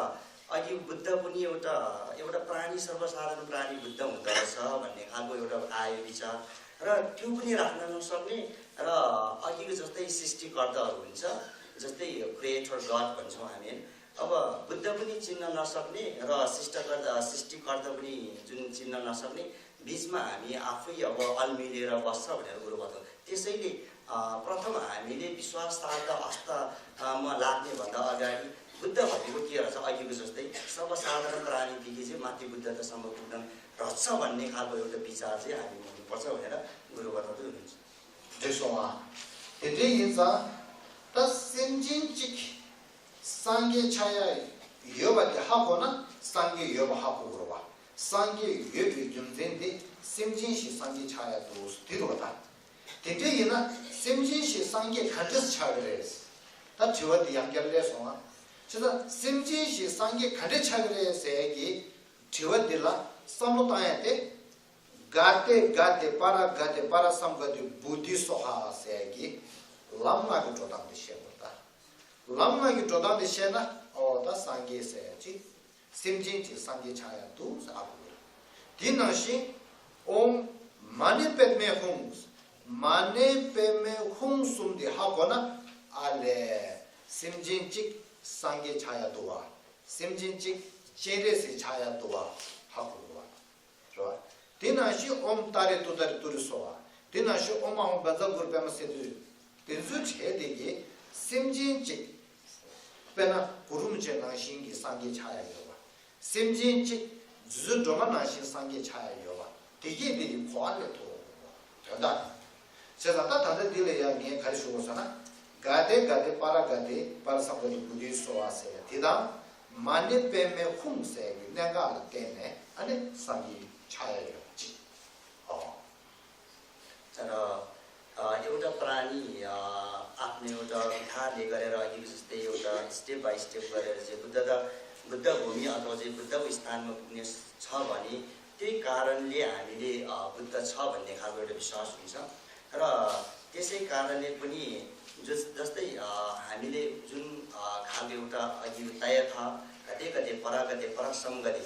अघि बुद्ध पनि एउटा एउटा प्राणी, सर्वसाधारण प्राणी बुद्ध हुँदो रहेछ भन्ने खालको एउटा आयो विचार। र त्यो पनि राख्न नसक्ने र अघिको जस्तै सृष्टिकर्ताहरू हुन्छ, जस्तै creator God भन्छौँ हामी। अब बुद्ध पनि चिन्न नसक्ने र सृष्टिकर्ता सृष्टिकर्ता पनि जुन चिन्न नसक्ने, बिचमा हामी आफै अब अल्मिलेर बस्छ भनेर गुरु बताउनु। त्यसैले अ, प्रथम हामीले विश्वास सार्दा अवस्थामा लाग्ने भन्दा अगाडि बुद्ध भनेको के रहेछ, अघिको जस्तै सर्वसाधारण प्राणीदेखि चाहिँ माथि बुद्धतासम्म पुग्न रहेछ भन्ने खालको एउटा विचार चाहिँ हामी हुनुपर्छ भनेर गुरु बताउँदै हुनुहुन्छ। འགྲིག་སོང་ཨ། དེ་འདྲ་ཡིན་ཙང་ད་སེམས་ཅན་གཅིག་སངས་རྒྱས་ཆགས་ཡ་ཡོད་པ་དེ་ཧ་གོ་ན་སངས་རྒྱས་ཡོད་པ་ཧ་གོ་དགོས་རེད་བ། སངས་རྒྱས་ཡོད་པའི་རྒྱུ་མཚན་དེ་སེམས་ཅན་ཞིག་སངས་རྒྱས་ཆགས་ཡ་འདུག་དེ་རེད་བ་ད། དེ་འདྲ་ཡིན་ན་སེམས་ཅན་ཞིག་སངས་རྒྱས་ག་འདྲས་ཆགས་ཀྱི་རེད། ད་དྲི་བ་འདི་ཡང་བསྐྱར་སླེབས་སོང་ཨ། བྱས་ཙང་སེམས་ཅན་ཞིག་སངས་རྒྱས་ག་འདྲས་ཆགས་ཀྱི་རེད་ཟེར་གྱི། དྲི་བ་འདི་ལ་བསམ་བློ་བཏང་ཡ་དེ། ག་ཏེ་ག་ཏེ་པ་ར་ག་ཏེ་པ་ར་སཾ་ག་ཏེ་བོ་དྷི་སྭཱ་ཧཱ་ཟེར་ཡ་གི་ལམ་ལྔ་གི་འགྲོ་སྟངས་དེ་བཤད་དགོས་ད། ལམ་ལྔ་གི་འགྲོ་སྟངས་དེ་བཤད་ན་ཨོ་ད་སངས་རྒྱས་ཟེར་ཡ་ཅིག་སེམས་ཅན་གཅིག་སངས་རྒྱས་ཆགས་ཡ་འདུག་ཟེར་ཨ་གོ་གི་རེད། དེ་ནང་བཞིན་ཨོཾ་མ་ཎི་པདྨེ་ཧཱུྃ། མ་ཎི་པདྨེ་ཧཱུྃ་གསུམ་དེ་ཧ་གོ་ན་ཨ་ལས་སེམས་ཅན་གཅིག་སངས་རྒྱས་ཆགས་ཡ་འདུག་བ། སེམས་ཅན་གཅིག་སྤྱན་རས་གཟིགས་ཆགས་ཡ་འདུག་བ་ཧ་གོ་གི་རེད་བ། རེད་བ། དེ་ནང་བཞིན་ཨོཾ་ཏཱ་རེ་ཏུཏྟཱ་རེ་ཏུ་རེ་སྭཱ་ཧཱ། དེ་ནང་བཞིན་ཨོཾ་ཨཱཿཧཱུྃ་བཛྲ་གུ་རུ་པདྨ་སིདྡྷི། དེ་ཚོའི་གྲས་དེ་གིས་སེམས་ཅན་གཅིག་དཔེར་ན་གུ་རུ་རིན་པོ་ཆེ་ནང་བཞིན་གྱི་སངས་རྒྱས་ཆགས་ཡ་ཡོད་པ། སེམས་ཅན་གཅིག་རྗེ་བཙུན་སྒྲོལ་མ་ནང་བཞིན་སངས་རྒྱས་ཆགས་ཡ་ཡོད་པ། དེ་གས་དེ་ཡི་གོ་བ་ལས་ཐོག་དོན་དག་བྱས་ཙང་ད་ད་ལྟ་འདི་ལ་ཡང་ངས་ག་རེ་ཞུ་དགོས་ཟེར་ན། ག་ཏེ་ག་ཏེ་པ་ར་ག་ཏེ་པ་ར་སཾ་ག་ཏེ་བོ་དྷི་སྭཱ་ཧཱ་ཟེར་ཡ་དེ་དང་། མ་ཎི་པདྨེ་ཧཱུྃ་ཟེར་ཡ་གི་གནད་འགག་ལ་བརྟེན་ནས་ཨ་ནི་སངས་རྒྱས་ཆགས་ཡ་ཡོད་ཅིག་ཨོ། तर अ, एउटा प्राणी अ, आफ्नो एउटा विधाले गरेर अघि जस्तै एउटा स्टेप बाई स्टेप गरेर चाहिँ बुद्ध त बुद्ध भूमि अथवा चाहिँ बुद्धको स्थानमा पुग्ने छ भने त्यही कारणले हामीले अ, बुद्ध छ भन्ने खालको एउटा विश्वास हुन्छ। र त्यसै कारणले पनि जस जस्तै अ, हामीले जुन अ, खालको एउटा अघि तय था कते कते परागते परसम गते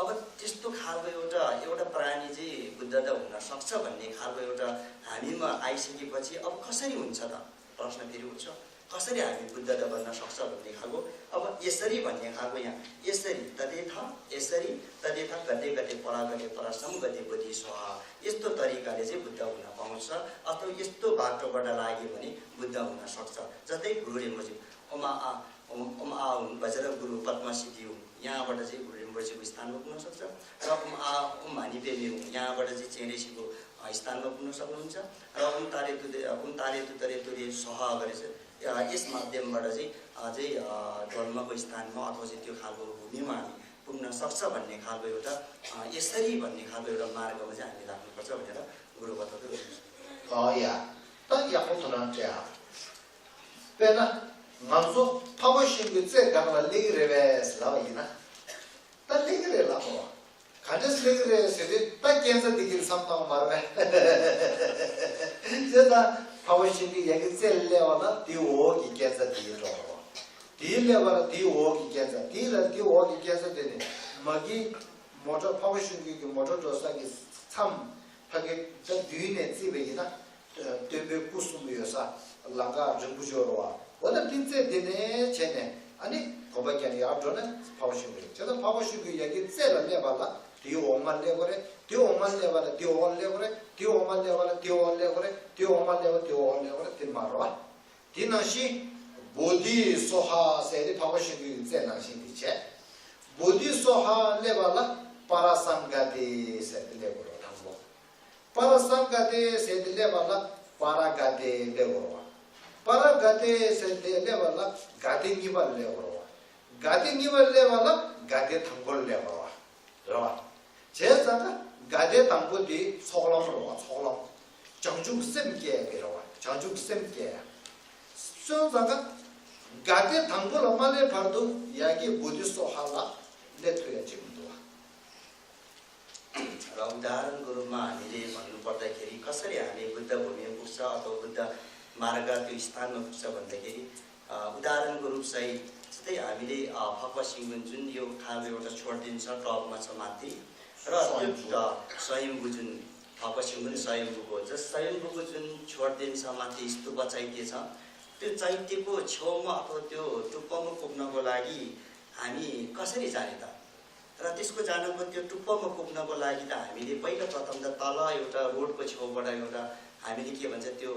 अब त्यस्तो खालको एउटा एउटा प्राणी चाहिँ बुद्ध त हुन सक्छ भन्ने खालको एउटा हामीमा आइसकेपछि अब कसरी हुन्छ त? प्रश्न फेरि उठ्छ, कसरी हामी बुद्ध त बन्न सक्छ भन्ने खालको। अब यसरी भन्ने खालको यहाँ यसरी तदेथ यसरी तदेथ गते गते परागते परसम गते बोधि स्वाहा यस्तो तरिकाले चाहिँ बुद्ध हुन पाउँछ अथवा यस्तो बाटोबाट लाग्यो भने बुद्ध हुन सक्छ। जस्तै गुरु रिम्पोछे ओमा आ ओम ओम आ हुन् वज्र गुरु पद्म सिद्धि हुन् यहाँबाट चाहिँ गुरु रिम्पोछेको स्थानमा पुग्न सक्छ। र ओम आ ओम हानि पेमी हुन् यहाँबाट चाहिँ चेरेसीको स्थानमा पुग्न सक्नुहुन्छ। र ओम तारे तुदे ओम तारे तुतरे तुरे सह गरेर यस माध्यमबाट चाहिँ अझै ढोल्माको स्थानमा अथवा चाहिँ त्यो खालको भूमिमा हामी पुग्न सक्छ भन्ने खालको एउटा यसरी भन्ने खालको एउटा मार्गमा चाहिँ हामी लाग्नुपर्छ भनेर गुरुबाट ཨོ་ཡ། ད་ཡག་པོ་ཐུགས་སྣང་སྤྲད་ཨ། དཔེར་ན་ང་ཚོ་འཕགས་པ་ཤིང་གི་རྩེ་སྒང་ལ་སླེབས་ཀྱི་རེད་པས་ལབ་པ་ཡིན་ན། ད་སླེབས་ཀྱི་རེད་ལབ་པ། ག་འདྲས་སླེབས་ཀྱི་རེད་ཟེར་དུས་ད་སྐས་འཛེག་འདི་གིར་མཚམས་བཏང་མ་རེད་པས། བྱས་ཙང་འཕགས་པ་ཤིང་གི་ཡ་གི་རྩེ་ལ་སླེབས་པ་ལ་དེའི་འོག་གི་སྐས་འཛེག་དེའི་འགྲོ་རོགས། དེའི་སླེབས་པ་ལ་དེའི་འོག་གི་སྐས་འཛེག་དེའི་ལ་དེའི་འོག་གི་སྐས་འཛེག་དེ་ནི་མ་གི་མོ་ཊ་འཕགས་པ་ཤིང་གི་གི་མོ་ཊ་འགྲོ་ས་གི་མཚམས་ཕ་གི་ད་མདུན་ནས་བརྩིས་པ་ཡིན་ན། སྟོན་པའི་སྐུ་གསུམ་ཡོད་ས་ལང་ཀ་རིང་པོ་ཅིག་ཡོད་རེད་བ། འོ་ན་འདི་རྩེ་འདི་ནས་བྱས་ནས་ཨ་ནི་གོམ་པ་རྒྱག་ནས་ཡར་འགྲོ་ན་འཕགས་པ་ཤིང་གི་རེད། བྱས་ཙང་འཕགས་པ་ཤིང་གི་ཡ་གི་རྩེ་ལ་སླེབས་པ་ལ་དེའི་འོག་མ་སླེབས་དགོས་རེད། དེའི་འོག་མ་སླེབས་པ་ལ་དེའི་འོག་སླེབས་དགོས་རེད། དེའི་འོག་མ་སླེབས་པ་ལ་དེའི་འོག་སླེབས་དགོས་རེད། དེའི་འོག་མ་སླེབས་པ་དེའི་འོག་སླེབས་དགོས་རེད། དེ་མ་རེད་བ། དེ་ནང་བཞིན་བོ་དྷི་སྭཱ་ཧཱ་ཟེར་དེ་འཕགས་པ་ཤིང་གི་རྩེ་ནང་བཞིན་དེ་བྱས། བོ་དྷི་སྭཱ་ཧཱ་སླེབས་པ་ལ་པ་ར་སཾ་ག་ཏེ་ཟེར་དེ་སླེབས་དགོས་རེད་དང་པོ། པ་ར་སཾ་ག་ཏེ་ཟེར་དེ་སླེབས་པ་ལ་པ་ར་ག་ཏེ་སླེབས་དགོས་རེད་བ། པ་ར་ག་ཏེ་ཟེར་དེ་སླེབས་པ་ལ་ག་ཏེ་གཉིས་པ་སླེབས་དགོས་རེད་བ། ག་ཏེ་གཉིས་པ་སླེབས་པ་ལ་ག་ཏེ་དང་པོ་སླེབས་དགོས་རེད་བ། རེད་བ། བྱས་ཙང་ཀ་ག་ཏེ་དང་པོ་དེ་ཚོགས་ལམ་རེད་བ། ཚོགས་ལམ། བྱང་ཆུབ་སེམས་བསྐྱེད་ཀྱི་རེད་བ། བྱང་ཆུབ་སེམས་བསྐྱེད་ཡ། སོང་ཙང་ཀ་ག་ཏེ་དང་པོ་ལ་མ་སླེབས་བར་དུ་ཡ་གི་བོ་དྷི་སྭཱ་ཧཱ་ལ་སླེབས་ཐུབ་ཡ་ཅིག་མི་འདུག་བ། र उदाहरणको रूपमा हामीले भन्नुपर्दाखेरि कसरी हामी बुद्ध भूमिमा पुग्छ अथवा बुद्ध मार्ग त्यो स्थानमा पुग्छ भन्दाखेरि उदाहरणको रूपसहित जस्तै हामीले फक्वा सिङ्गुन जुन यो खालको एउटा छोडिदिन्छ टपमा छ माथि र त्यो स्वयम्भू जुन फक्वा सिङ्गुन स्वयम्भूको जस स्वयम्भूको जुन छोडिदिन्छ माथि स्तूप चैत्य छ त्यो चैत्यको छेउमा अथवा त्यो टुप्पोमा पुग्नको लागि हामी कसरी जाने त र त्यसको जानको त्यो टुप्पोमा पुग्नको लागि त हामीले पहिला प्रथम त तल एउटा रोडको छेउबाट एउटा हामीले के भन्छ त्यो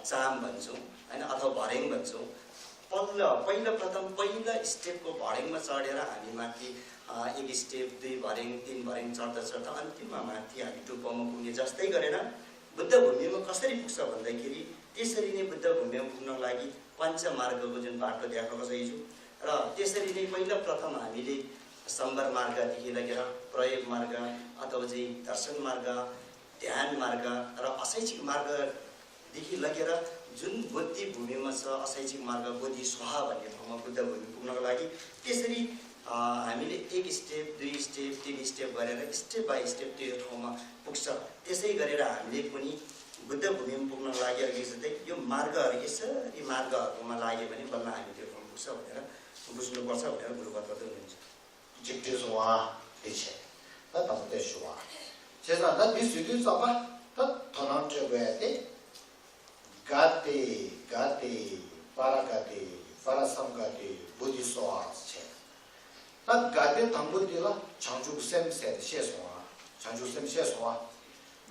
चाम भन्छौँ होइन अथवा भर्याङ भन्छौँ। पहिला पहिला प्रथम पहिला स्टेपको भर्याङमा चढेर हामी माथि एक स्टेप दुई भर्याङ तिन भर्याङ चढ्दा चढ्दा अन्तिममा माथि हामी टुप्पोमा पुग्ने जस्तै गरेर बुद्ध भूमिमा कसरी पुग्छ भन्दाखेरि त्यसरी नै बुद्ध भूमिमा पुग्नको लागि पञ्च मार्गको जुन बाटो देखाएको छ हिजो र त्यसरी नै पहिला प्रथम हामीले सम्बर मार्गदेखि लगेर प्रयोग मार्ग अथवा चाहिँ दर्शन मार्ग ध्यान मार्ग र अशैक्षिक मार्गदेखि लगेर जुन बोधि भूमिमा छ अशैक्षिक मार्ग बोधि स्वाहा भन्ने ठाउँमा बुद्ध भूमि पुग्नको लागि त्यसरी हामीले एक स्टेप दुई स्टेप स्टेप स्टेप गरेर, स्टेप बाई स्टेप त्यो ठाउँमा पुग्छ। त्यसै गरेर हामीले पनि बुद्ध भूमिमा पुग्न लागि अघि जस्तै यो मार्गहरू, यसरी मार्गहरूमा लाग्यो भने बल्ल हामी त्यो ठाउँमा पुग्छ भनेर बुझ्नुपर्छ भनेर गुरुबा थोरले हुनुहुन्छ। འཇིགས་བྲལ་སོང་བ་དེ་བྱས། ད་དང་པོ་དེ་ཞུ་བ། བྱས་ཙང་ད་འདི་ཟེར་དུས་ཙམ་པ་ད་དོ་སྣང་སྤྲད་དགོས་ཡ་དེ། ག་ཏེ་ག་ཏེ་པཱ་ར་ག་ཏེ་པཱ་ར་སཾ་ག་ཏེ་བོ་དྷི་སྭཱ་ཧཱ་བྱས། ད་ག་ཏེ་དང་པོ་འདི་ལ་བྱང་ཆུབ་སེམས་ཟེར་ཏེ་བཤད་སོང་བ། བྱང་ཆུབ་སེམས་བཤད་སོང་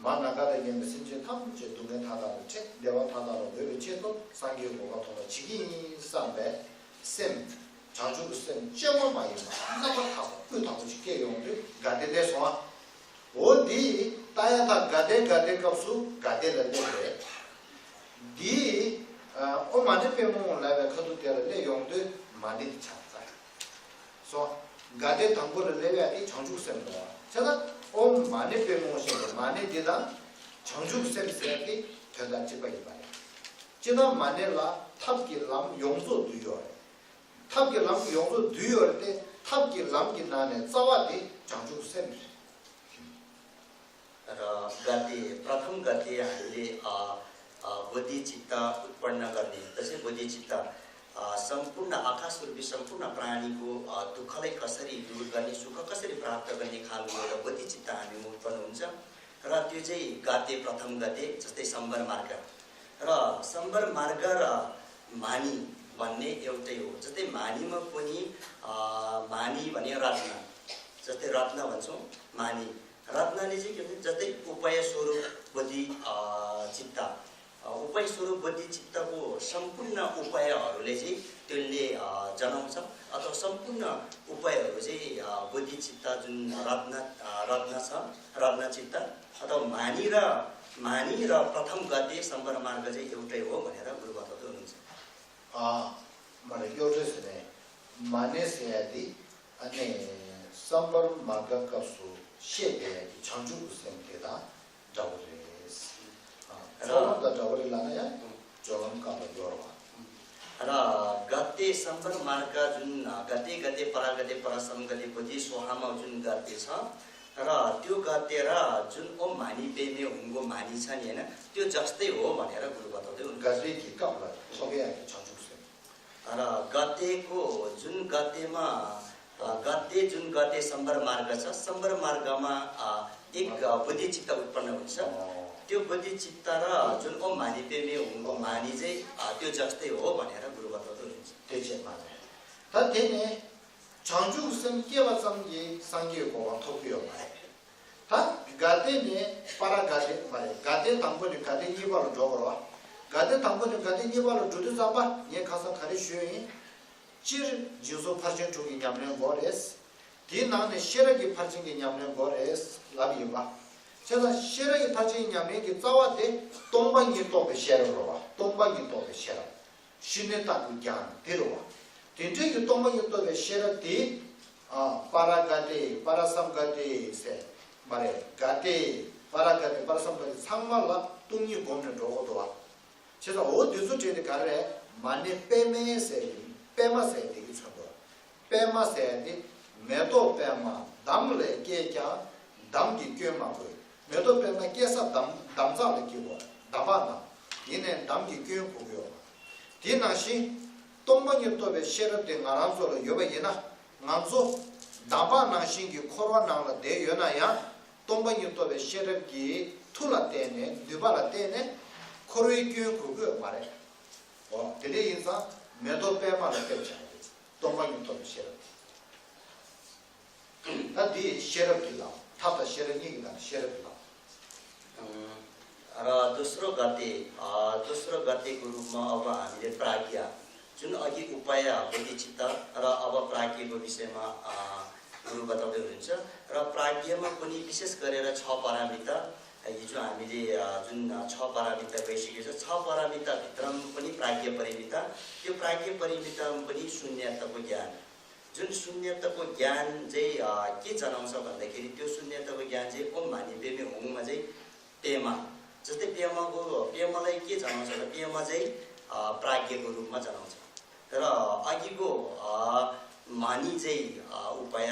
བ། མ་ན་བཀའ་དང་མཉམ་པའི་སེམས་ཅན་ཐམས་ཅད་སྡུག་བསྔལ་མཐའ་དག་ལས་ཁྲིད་བདེ་བ་མཐའ་དག་ལ་འགོད་པའི་ཆེད་དུ་སངས་རྒྱས་གོ་འཕང་ཐོབ་པར་བྱེད་ཀྱི་ཡིན་བསམ་པའི་སེམས། བྱང་ཆུབ་ཀྱི་སེམས་སྐྱེ་བ་མ་ཡིན་པ་རྣམ་པར་དག་པ་སྤུས་དག་པོ་ཞིག་སྐྱེ་ཡོང་དུས་ག་ཏེ་སླེབས་སོང་ཨ། འོ་འདི་ལྟ་ཡ་ད་ག་ཏེ་ག་ཏེ་སྐབས་སུ་ག་ཏེ་ལ་སླེབས་རེད། འདི་ཨོཾ་མ་ཎི་པདྨེ་ཧཱུྃ་ལབ་པའི་ཁ་ཐུག་དེ་ལ་སླེབས་ཡོང་དུས་མ་ཎི་དེ་ཆགས་ཚར། སོང་། ག་ཏེ་དང་པོ་ལ་སླེབས་ཡ་དེ་བྱང་ཆུབ་སེམས་དང་། བྱས་ན་ཨོཾ་མ་ཎི་པདྨེ་ཧཱུྃ་ཞེས་པའི་མ་ཎི་འདི་དང་བྱང་ཆུབ་སེམས་ཟེར་ཡ་དེ་དོན་དག་གཅིག་པ་ཡིན་པ་རེད། སྤྱིར་ན་མ་ཎི་ལ་ཐབས་ཀྱི་ལམ་ཡོངས་རྫོགས་བསྡུས་ཡོད་རེད། ཐབས་ཀྱི་ལམ་ཡོངས་རྫོགས་བསྡུས་ཡོད་རེད་དེ་ཐབས་ཀྱི་ལམ་གྱི་ནང་ནས་རྩ་བ་དེ་བྱང་ཆུབ་སེམས་རེད། र गद्य, प्रथम गद्य हामीले अ, अ, बोधिचित्त उत्पन्न गर्ने, जस्तै बोधिचित्त अ, सम्पूर्ण आकाश रूपी सम्पूर्ण प्राणीको अ, दुःखलाई कसरी दूर गर्ने, सुख कसरी प्राप्त गर्ने खालको एउटा बोधिचित्त हामीमा उत्पन्न हुन्छ। र त्यो चाहिँ गद्य, प्रथम गद्य, जस्तै सम्बर मार्ग। र सम्बर मार्ग र म्हानी भन्ने एउटै हो। जस्तै म्हानीमा पनि अ, म्हानी भने रत्न, जस्तै रत्न भन्छौँ म्हानी। रत्नले चाहिँ के भन्छ, जस्तै उपाय स्वरूप बोधि अ, चित्त, अ, उपाय स्वरूप बोधि चित्तको सम्पूर्ण उपायहरूले चाहिँ त्यसले अ, जनाउँछ। अथवा सम्पूर्ण उपायहरू चाहिँ अ, बोधि चित्त जुन रत्न अ, रत्न छ, रत्न चित्त, अथवा म्हानी र म्हानी र प्रथम गद्य सम्बर मार्ग चाहिँ एउटै हो भनेर गुरु बताउँदै हुनुहुन्छ। अ, མ་རེད། གཡོ་སྒྲོས་ཟེར་ནས་མ་ཎི་ཟེར་ཡ་དེ་ཨ་ནི་སམ་བར་མ་ག་སྐབས་སུ་བཤད་པའི་ཡ་གི་བྱང་ཆུབ་ཀྱི་སེམས་དེ་དང་འདྲ་བོ་རེད། ཨ། ཚོགས་ལམ་དང་འདྲ་བོ་རེད་ལབ་ན་ཡང་སྦྱོར་ལམ་སྐབས་ལ་ཡོད་རེད་བ། र गद्य सम्बर मार्ग जुन गद्य गद्य परागद्य परसम गद्य बोधि स्वाहामा जुन गद्य छ, र त्यो गद्य र जुन ओम म्हानी पेमे हुनको म्हानी छ नि, होइन, त्यो जस्तै हो भनेर गुरु बताउँदै हुनुहुन्छ। गद्य की कब ला थोगे आके छांचुक से। र गद्यको जुन गद्यमा अ, गद्य जुन गद्य सम्बर मार्ग छ, सम्बर मार्गमा अ, एक अ, बोधि चित्त उत्पन्न हुन्छ। त्यो बोधि चित्त र जुन ओम म्हानी पेमे हुनको म्हानी चाहिँ अ, त्यो जस्तै हो भनेर गुरु बताउँदै हुनुहुन्छ। त्यो चाहिँ माने। ད་དེ་ནས་བྱང་ཆུབ་སེམས་སྐྱེས་པ་ཙམ་གྱིས་སངས་རྒྱས་གོ་འཕང་ཐོབ་ཀྱི་ཡོད་མ་རེད། ད་ག་ཏེ་ནས་པ་ར་ག་ཏེ་མ་རེད། ག་ཏེ་དང་པོ་ནས་ག་ཏེ་གཉིས་པ་ལ་འགྲོ་དགོས་རེད་བ། ག་ཏེ་དང་པོ་ནས་ག་ཏེ་གཉིས་པ་ལ་འགྲོ་དུས་ཙམ་པ་ངས་ཁ་སང་ག་རེ་ཞུས་ཡིན། སྤྱིར་སྦྱིན་སོགས་ཕར་ཕྱིན་དྲུག་གི་ཉམས་ལེན་དགོས་རེད། དེའི་ནང་ནས་ཤེས་རབ་ཀྱི་ཕར་ཕྱིན་གྱི་ཉམས་ལེན་དགོས་རེད་ལབ་ཡིན་པ། བྱས་ཙང་ཤེས་རབ་ཀྱི་ཕར་ཕྱིན་ཉམས་ལེན་གྱི་རྩ་བ་དེ་སྟོང་པ་ཉིད་རྟོགས་པའི་ཤེས་རབ་རེད་བ། སྟོང་པ་ཉིད་རྟོགས་པའི་ཤེས་རབ། ཤུན་ནི་ལྟ་བུའི་རྒྱན་དེ་རེད་བ། དེ་འདྲའི་གི་སྟོང་པ་ཉིད་རྟོགས་པའི་ཤེས་རབ་དེ། ཨ། པ་ར་ག་ཏེ་པ་ར་སམ་ག་ཏེ་ཟེར་མ་རེད། ག་ཏེ་པ་ར་ག་ཏེ་པ་ར་སམ་ག་ཏེ་ཚང་མ་ལ་སྟོང་ཉིད་སྒོམ་ནས་འགྲོ་དགོས་འདུག་བ། བྱས་ཙང་འོ་དེ་ཚོ་བྲིས་ཏེ་ག་རེ་རེད། མ་ཎི་པདྨེ་ཟེར་ཡིན། པདྨ་ཟེར་དེ་གི་མཚོན་དགོས། པདྨ་ཟེར་དེ་མེ་ཏོག་པདྨ་འདམ་ལས་སྐྱེས་ཀྱང་འདམ་གྱིས་སྐྱོན་མ་དགོས། མེ་ཏོག་པདྨ་སྐྱེ་ས་འདམ་འདམ་རྩ་ལ་སྐྱེ་དགོས། འདམ་བག་ནང་། ཡིན་ནའི་འདམ་གྱིས་སྐྱོན་དགོས་ཀྱི་ཡོད་མ། དེ་ནང་བཞིན་སྟོང་པ་ཉིད་རྟོགས་པའི་ཤེས་རབ་དེ་ང་རང་ཚོ་ལ་ཡོད་པ་ཡིན་ན། ང་ཚོ་འདམ་བག་ནང་བཞིན་གྱི་འཁོར་བ་ནང་ལ་བསྡད་ཡོད་ན་ཡང་། སྟོང་པ་ཉིད་རྟོགས་པའི་ཤེས་རབ་ཀྱི་མཐུ་ལ་བརྟེན་ནས་ནུས་པ་ལ་བརྟེན་ནས་འཁོར་བའི་སྐྱོན་འགོག་གི་ཡོད་མ་རེད། འོ་དེ་འདྲ་ཡིན་ཙང་མེ་ཏོག་པད་མ་ལ་ཕེབས་བྱ་ཡི། སྟོང་པ་ཉིད་རྟོགས་པའི་ཤེས་རབ་དེ། ད་འདི་ཤེས་རབ་ཀྱི་ལམ། ཐབས་དང་ཤེས་རབ་གཉིས་ཀྱི་ནང་ནས་ཤེས་རབ་ཀྱི་ལམ། र दोस्रो गते, अ, दोस्रो गतेको रूपमा अब हामीले प्राज्ञ, जुन अघि उपाय बोधिचित्त र अब प्राज्ञको विषयमा, अ, गुरु बताउँदै हुनुहुन्छ। र प्राज्ञमा पनि विशेष गरेर छ पारमिता, हिजो हामीले, अ, जुन छ पारमिता गइसकेको छ, छ पारमिताभित्रमा पनि प्राज्ञ परिमिता, त्यो प्राज्ञ परिमितामा पनि शून्यताको ज्ञान, जुन शून्यताको ज्ञान चाहिँ, अ, के जनाउँछ भन्दाखेरि त्यो शून्यताको ज्ञान चाहिँ ओम म्हानी पेमे हुङमा चाहिँ पेमा, जस्तै पेमाको, पेमालाई के जनाउँछ त? पेमा चाहिँ, अ, प्राज्ञको रूपमा जनाउँछ। तर अघिको, अ, मानी चाहिँ अ, उपाय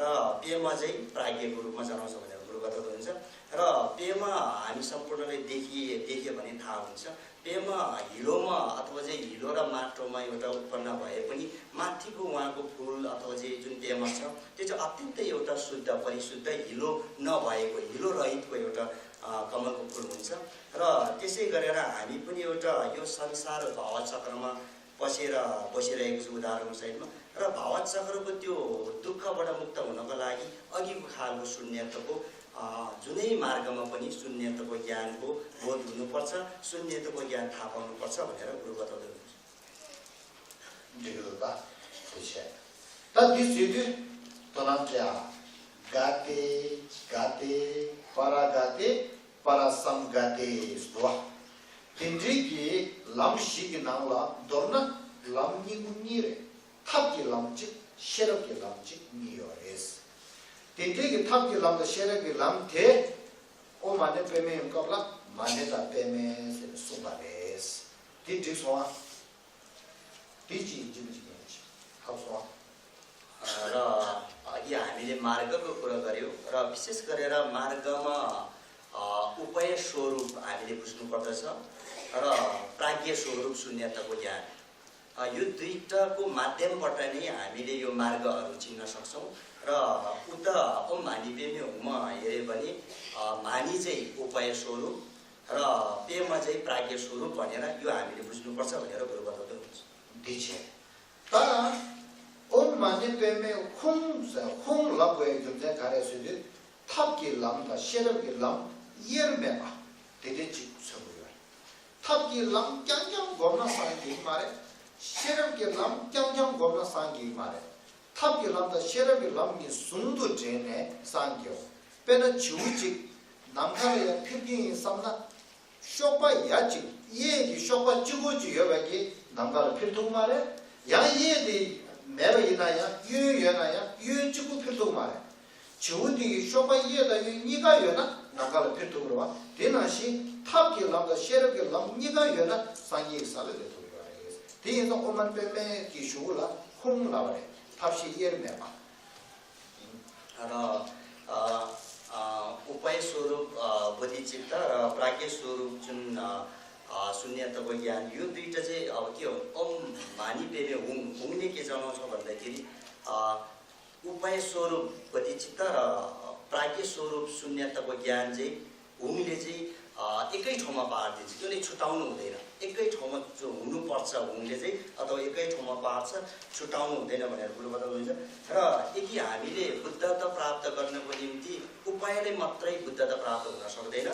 र पेमा चाहिँ प्राज्ञको रूपमा जनाउँछ भनेर गुरुबाट हुन्छ। र पेमा हामी सम्पूर्णले देखिए देख्यो भने थाहा हुन्छ। पेमा हिलोमा अथवा चाहिँ हिलो र माटोमा एउटा उत्पन्न भए पनि माथिको उहाँको फुल अथवा चाहिँ जुन पेमा छ, त्यो चाहिँ अत्यन्तै एउटा शुद्ध, परिशुद्ध, हिलो नभएको, हिलो रहितको एउटा अ, कमलको फुल हुन्छ। र त्यसै गरेर हामी पनि एउटा यो संसार भावचक्रमा पसेर बसिरहेको छु, उदाहरणको सहितमा। र भावचक्रको त्यो दुःखबाट मुक्त हुनको लागि अघिको खालको शून्यताको अ, जुनै मार्गमा पनि शून्यताको ज्ञानको बोध हुनुपर्छ, शून्यताको ज्ञान थाहा पाउनुपर्छ भनेर गुरु बताउँदै हुनुहुन्छ। འགྲིག་གི་འདུག་ད། དེ་བྱས། ད་འདི་བཟོས་དུས་དོ་སྣང་སྤྲད་ཨ། ག་ཏེ། ག་ཏེ། པ་ར་ག་ཏེ། པ་ར་སམ་ག་ཏེ་ཟེར་འདུག་བ། དེ་འདྲའི་གི་ལམ་བཞི་གི་ནང་ལ་མདོར་ན་ལམ་གཉིས་པོ་གཉིས་རེད། ཐབས་ཀྱི་ལམ་གཅིག་ཤེས་རབ་ཀྱི་ལམ་གཅིག་གཉིས་ཡོད་རེད། དེ་འདྲའི་གི་ཐབས་ཀྱི་ལམ་དང་ཤེས་རབ་ཀྱི་ལམ་དེ། ཨོཾ་མ་ཎི་པདྨེ་ཡོང་སྐབས་ལ་མ་ཎི་དང་པདྨེ་ཟེར་ནས་གསུངས་པ་རེད། དེ་འགྲིག་སོང་ཨ། དེ་ཅི་ཡིན་གཅིག་མིན་གཅིག་ཡིན་ཞིག་ཧ་གོ་སོང་ཨ། र अघि हामीले मार्गको कुरा गर्यो र विशेष गरेर मार्गमा अ, उपाय स्वरूप हामीले बुझ्नुपर्दछ र प्राज्ञ स्वरूप शून्यताको ज्ञान। अ, यो दुईटाको माध्यमबाट नै हामीले यो मार्गहरू चिन्न सक्छौँ। र उता ओम मानी पेमे हुमा हेऱ्यो भने अ, मानी चाहिँ उपाय स्वरूप र पेमा चाहिँ प्राज्ञ स्वरूप भनेर यो हामीले बुझ्नुपर्छ भनेर गुरु बताउँदै हुनुहुन्छ। འདི་བྱས། ད་ཨོཾ་མ་ཎི་པདྨེ་ཧཱུྃ་ཟེར་ཧཱུྃ་ལབ་དགོས་རྒྱུ་མཚན་ག་རེ་ཟེར་དུས། ཐབས་ཀྱི་ལམ་དང་ཤེས་རབ་ཀྱི་ལམ་དབྱེར་མེད་པ་དེ་འདྲའི་ཅིག་མཚོན་གྱི་ཡོད་རེད། ཐབས་ཀྱི་ལམ་རྐྱང་རྐྱང་བསྒོམས་ན་སངས་རྒྱས་ཀྱི་མ་རེད། ཤེས་རབ་ཀྱི་ལམ་རྐྱང་རྐྱང་བསྒོམས་ན་སངས་རྒྱས་ཀྱི་མ་རེད། ཐབས་ཀྱི་ལམ་དང་ཤེས་རབ་ཀྱི་ལམ་གཉིས་ཟུང་དུ་འབྲེལ་ནས་སངས་རྒྱས་འོང་། དཔེར་ན་བྱིའུ་གཅིག་ནམ་མཁའ་ལ་ཡར་འཕུར་གྱི་ཡིན་བསམ་ན། གཤོག་པ་ཡ་གཅིག་གཡས་ཀྱི་གཤོག་པ་གཅིག་པོ་གཅིག་ཡོད་པ་གིས་ནམ་མཁའ་ལ་འཕུར་ཐུབ་མ་རེད། ཡང་གཡས་དེ་མེད་པ་ཡིན་ན་ཡང་གཡོན་ཡོད་ན་ཡང་གཡོན་གཅིག་པུ་འཕུར་ཐུབ་མ་རེད། བྱིའུ་དེ་གི་གཤོག་པ་གཡས་དང་གཡོན་གཉིས་ཀ་ཡོད་ན་ནམ་མཁའ་ལ་འཕུར་ཐུབ་རེད་བ། དེ་ནང་བཞིན་ཐབས་ཀྱི་ལམ་དང་ཤེས་རབ་ཀྱི་ལམ་གཉིས་ཀ་ཡོད་ན་སངས་རྒྱས་ཀྱི་ས་ལ་སླེབས་ཐུབ་ཡོད་རེད། དེ་ཡིན་ཙང་ཨོཾ་མ་ཎི་པདྨེ་གི་གཞུག་ལ་ཧཱུྃ་ལབ་པ་རེད། ཐབས་ཤེས་དབྱེར་མེད་པ། र अ, अ, उपाय स्वरूप अ, बोधिचित्त र प्राज्ञ स्वरूप जुन अ, अ, शून्यताको ज्ञान, यो दुईटा चाहिँ अब के हो, ओम मानी पेमे हुङ, हुङले के जनाउँछ भन्दाखेरि अ, उपाय स्वरूप बोधिचित्त र अ, प्राज्ञ स्वरूप शून्यताको ज्ञान चाहिँ हुङले चाहिँ अ, एकै ठाउँमा पारिदिन्छ, त्यसले छुट्याउनु हुँदैन। एकै ठाउँमा जो हुनुपर्छ हुङले चाहिँ, अथवा एकै ठाउँमा पार्छ, छुट्याउनु हुँदैन भनेर गुरु बताउनुहुन्छ। र यदि हामीले बुद्धता प्राप्त गर्नको निम्ति उपायले मात्रै बुद्धता प्राप्त हुन सक्दैन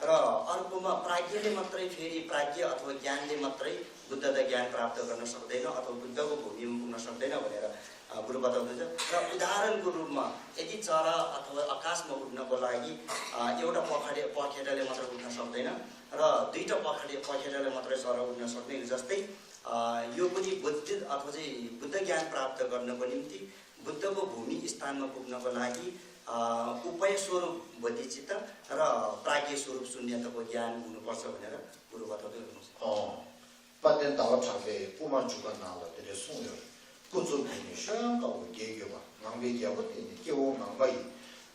र अर्कोमा प्राज्ञले मात्रै फेरि प्राज्ञ अथवा ज्ञानले मात्रै बुद्धता ज्ञान प्राप्त गर्न सक्दैन अथवा बुद्धको भूमिमा पुग्न सक्दैन भनेर अ, गुरु बताउँदछ। र उदाहरणको रूपमा यदि चरा अथवा आकाशमा उड्नको लागि अ, एउटा पखेटे पखेटाले मात्र उड्न सक्दैन र दुईटा पखेटे पखेटाले मात्रै चरा उड्न सक्ने जस्तै अ, यो पनि बुद्ध अथवा चाहिँ बुद्ध ज्ञान प्राप्त गर्नको निम्ति बुद्धको भूमि स्थानमा पुग्नको लागि अ, उपाय स्वरूप बोधिचित्त र प्राज्ञ स्वरूप शून्यताको ज्ञान हुनुपर्छ भनेर गुरु बताउँदै हुनुहुन्छ। དཔལ་ལྡན་ཟླ་བ་གྲགས་པས་དབུ་མ་འཇུག་པ་ནང་ལ་དེ་འདྲ་གསུངས་ཡོད། སྐུ་གཙུག་གི་ནི་ཤོད་ཡང་དཀའ་བོ་རྒྱལ་གྱུར་པ། ངང་པའི་རྒྱལ་པོ་དེ་ནི་སྐྱེ་བོ་ངང་པ་ཡི།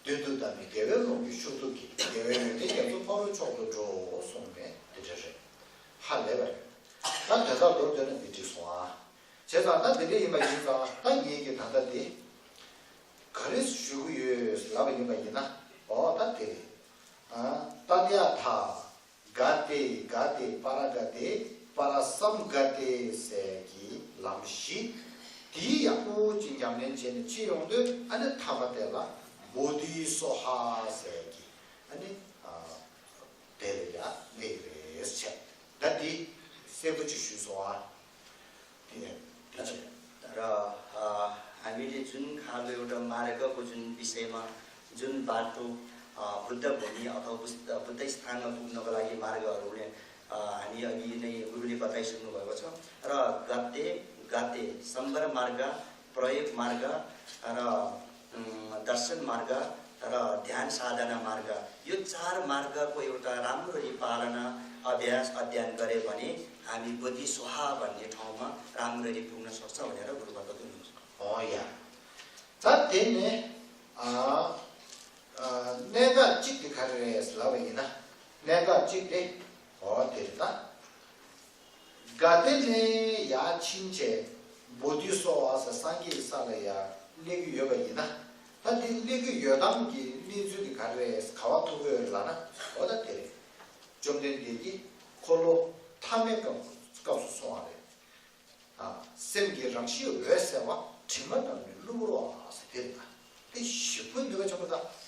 མདུན་དུ་བདར་ནས་རྒྱལ་བའི་ཀློང་གི་ཤུགས་རྫོགས་ཀྱིས། རྒྱལ་བའི་ཡོན་ཏན་རྒྱ་མཚོ་ཕ་རོལ་མཆོག་ཏུ་འགྲོ། གསུངས་ནས་དེ་འདྲ་རེད། ཧ་ལས་པ་རེད། ད་དོན་དག་མདོར་བསྡུས་ན་འདི་འགྲིག་སོང་ཨ། བྱས་ཙང་ད་འདི་འདྲ་ཡིན་པ་ཡིན་ཙང་ད་ངེད་ཀྱིས་ད་ལྟ་འདི་ག་རེ་ཞུ་གི་ཡོད་ལབ་པ་ཡིན་པ་ཡིན་ན། ཨོ་ད་འདི་རེད། ཨ་ཏདྱ་ཐཱ། ག་ཏེ་ག་ཏེ་པ་ར་ག་ཏེ་པ་ར་སམ་ག་ཏེ་ཟེར་གྱི་ལམ་བཞི། དེའི་ཡག་པོ་ཅིག་ཉམས་ལེན་བྱས་ནས་ཕྱིན་ཡོང་དུས་ཨ་ནི་ཐ་མ་དེ་ལ་བོ་དྷི་སྭཱ་ཧཱ་ཟེར་གྱི་ཨ་ནི་དེ་ལ་ཡ་སླེབས་རེད་བྱས། ད་འདི་གསལ་པོ་ཅིག་ཞུས་སོང་ཨ། དེ་ནས་དེ་བྱས། र अ, हामीले जुन खालको एउटा मार्गको जुन विषयमा जुन बाटो अ, बुद्ध भूमि अथवा बुद्ध बुद्ध स्थानमा पुग्नको लागि मार्गहरू हुने अ, हामी अघि नै गुरुले बताइसक्नु भएको छ। र गते गते सम्बर मार्ग, प्रयोग मार्ग र उम्, दर्शन मार्ग र ध्यान साधना मार्ग, यो चार मार्गको एउटा राम्ररी पालना, अभ्यास, अध्ययन गरे भने हामी बोधि स्वाहा भन्ने ठाउँमा राम्ररी पुग्न सक्छ भनेर गुरुबाट दिनुहुन्छ। अँ या। དེ་ནས་ཨ་ཨ་གནད་འགག་གཅིག་དེ་ག་རེ་རེད་ལབ་པ་ཡིན་ན། གནད་འགག་གཅིག་དེ་འོ་དེ་རེད་ད། ག་དེ་ནས་ཡར་ཕྱིན་བྱས་བོ་དྷི་སོ་ཝཱ་ཟེར་སངས་རྒྱས་ཀྱི་ས་ལ་ཡར་སླེབས་ཀྱི་ཡོད་པ་ཡིན་ན། ད་དེ་སླེབས་ཀྱི་ཡོད་སྟངས་ཀྱི་གནས་ཚུལ་དེ་ག་རེ་རེད། ག་བ་ཐུག་གི་ཡོད་རེད་ལབ་ན། འོ་ད་དེ་རེད། བཅོམ་ལྡན་འདས་ཀྱིས་འཁོར་ལོ་ཐ་མའི་སྐབས་སྐབས་སུ་སོང་བ་རེད། ཨ། སེམས་ཀྱི་རང་བཞིན་འོད་གསལ་བ། དྲི་མ་རྣམས་ནི་གློ་བུར་བ་ཟེར་དེ་རེད་ད། དེ་ཞེ་པོ་འདོད་པ་ཆེན་པོ་ད། བྱས་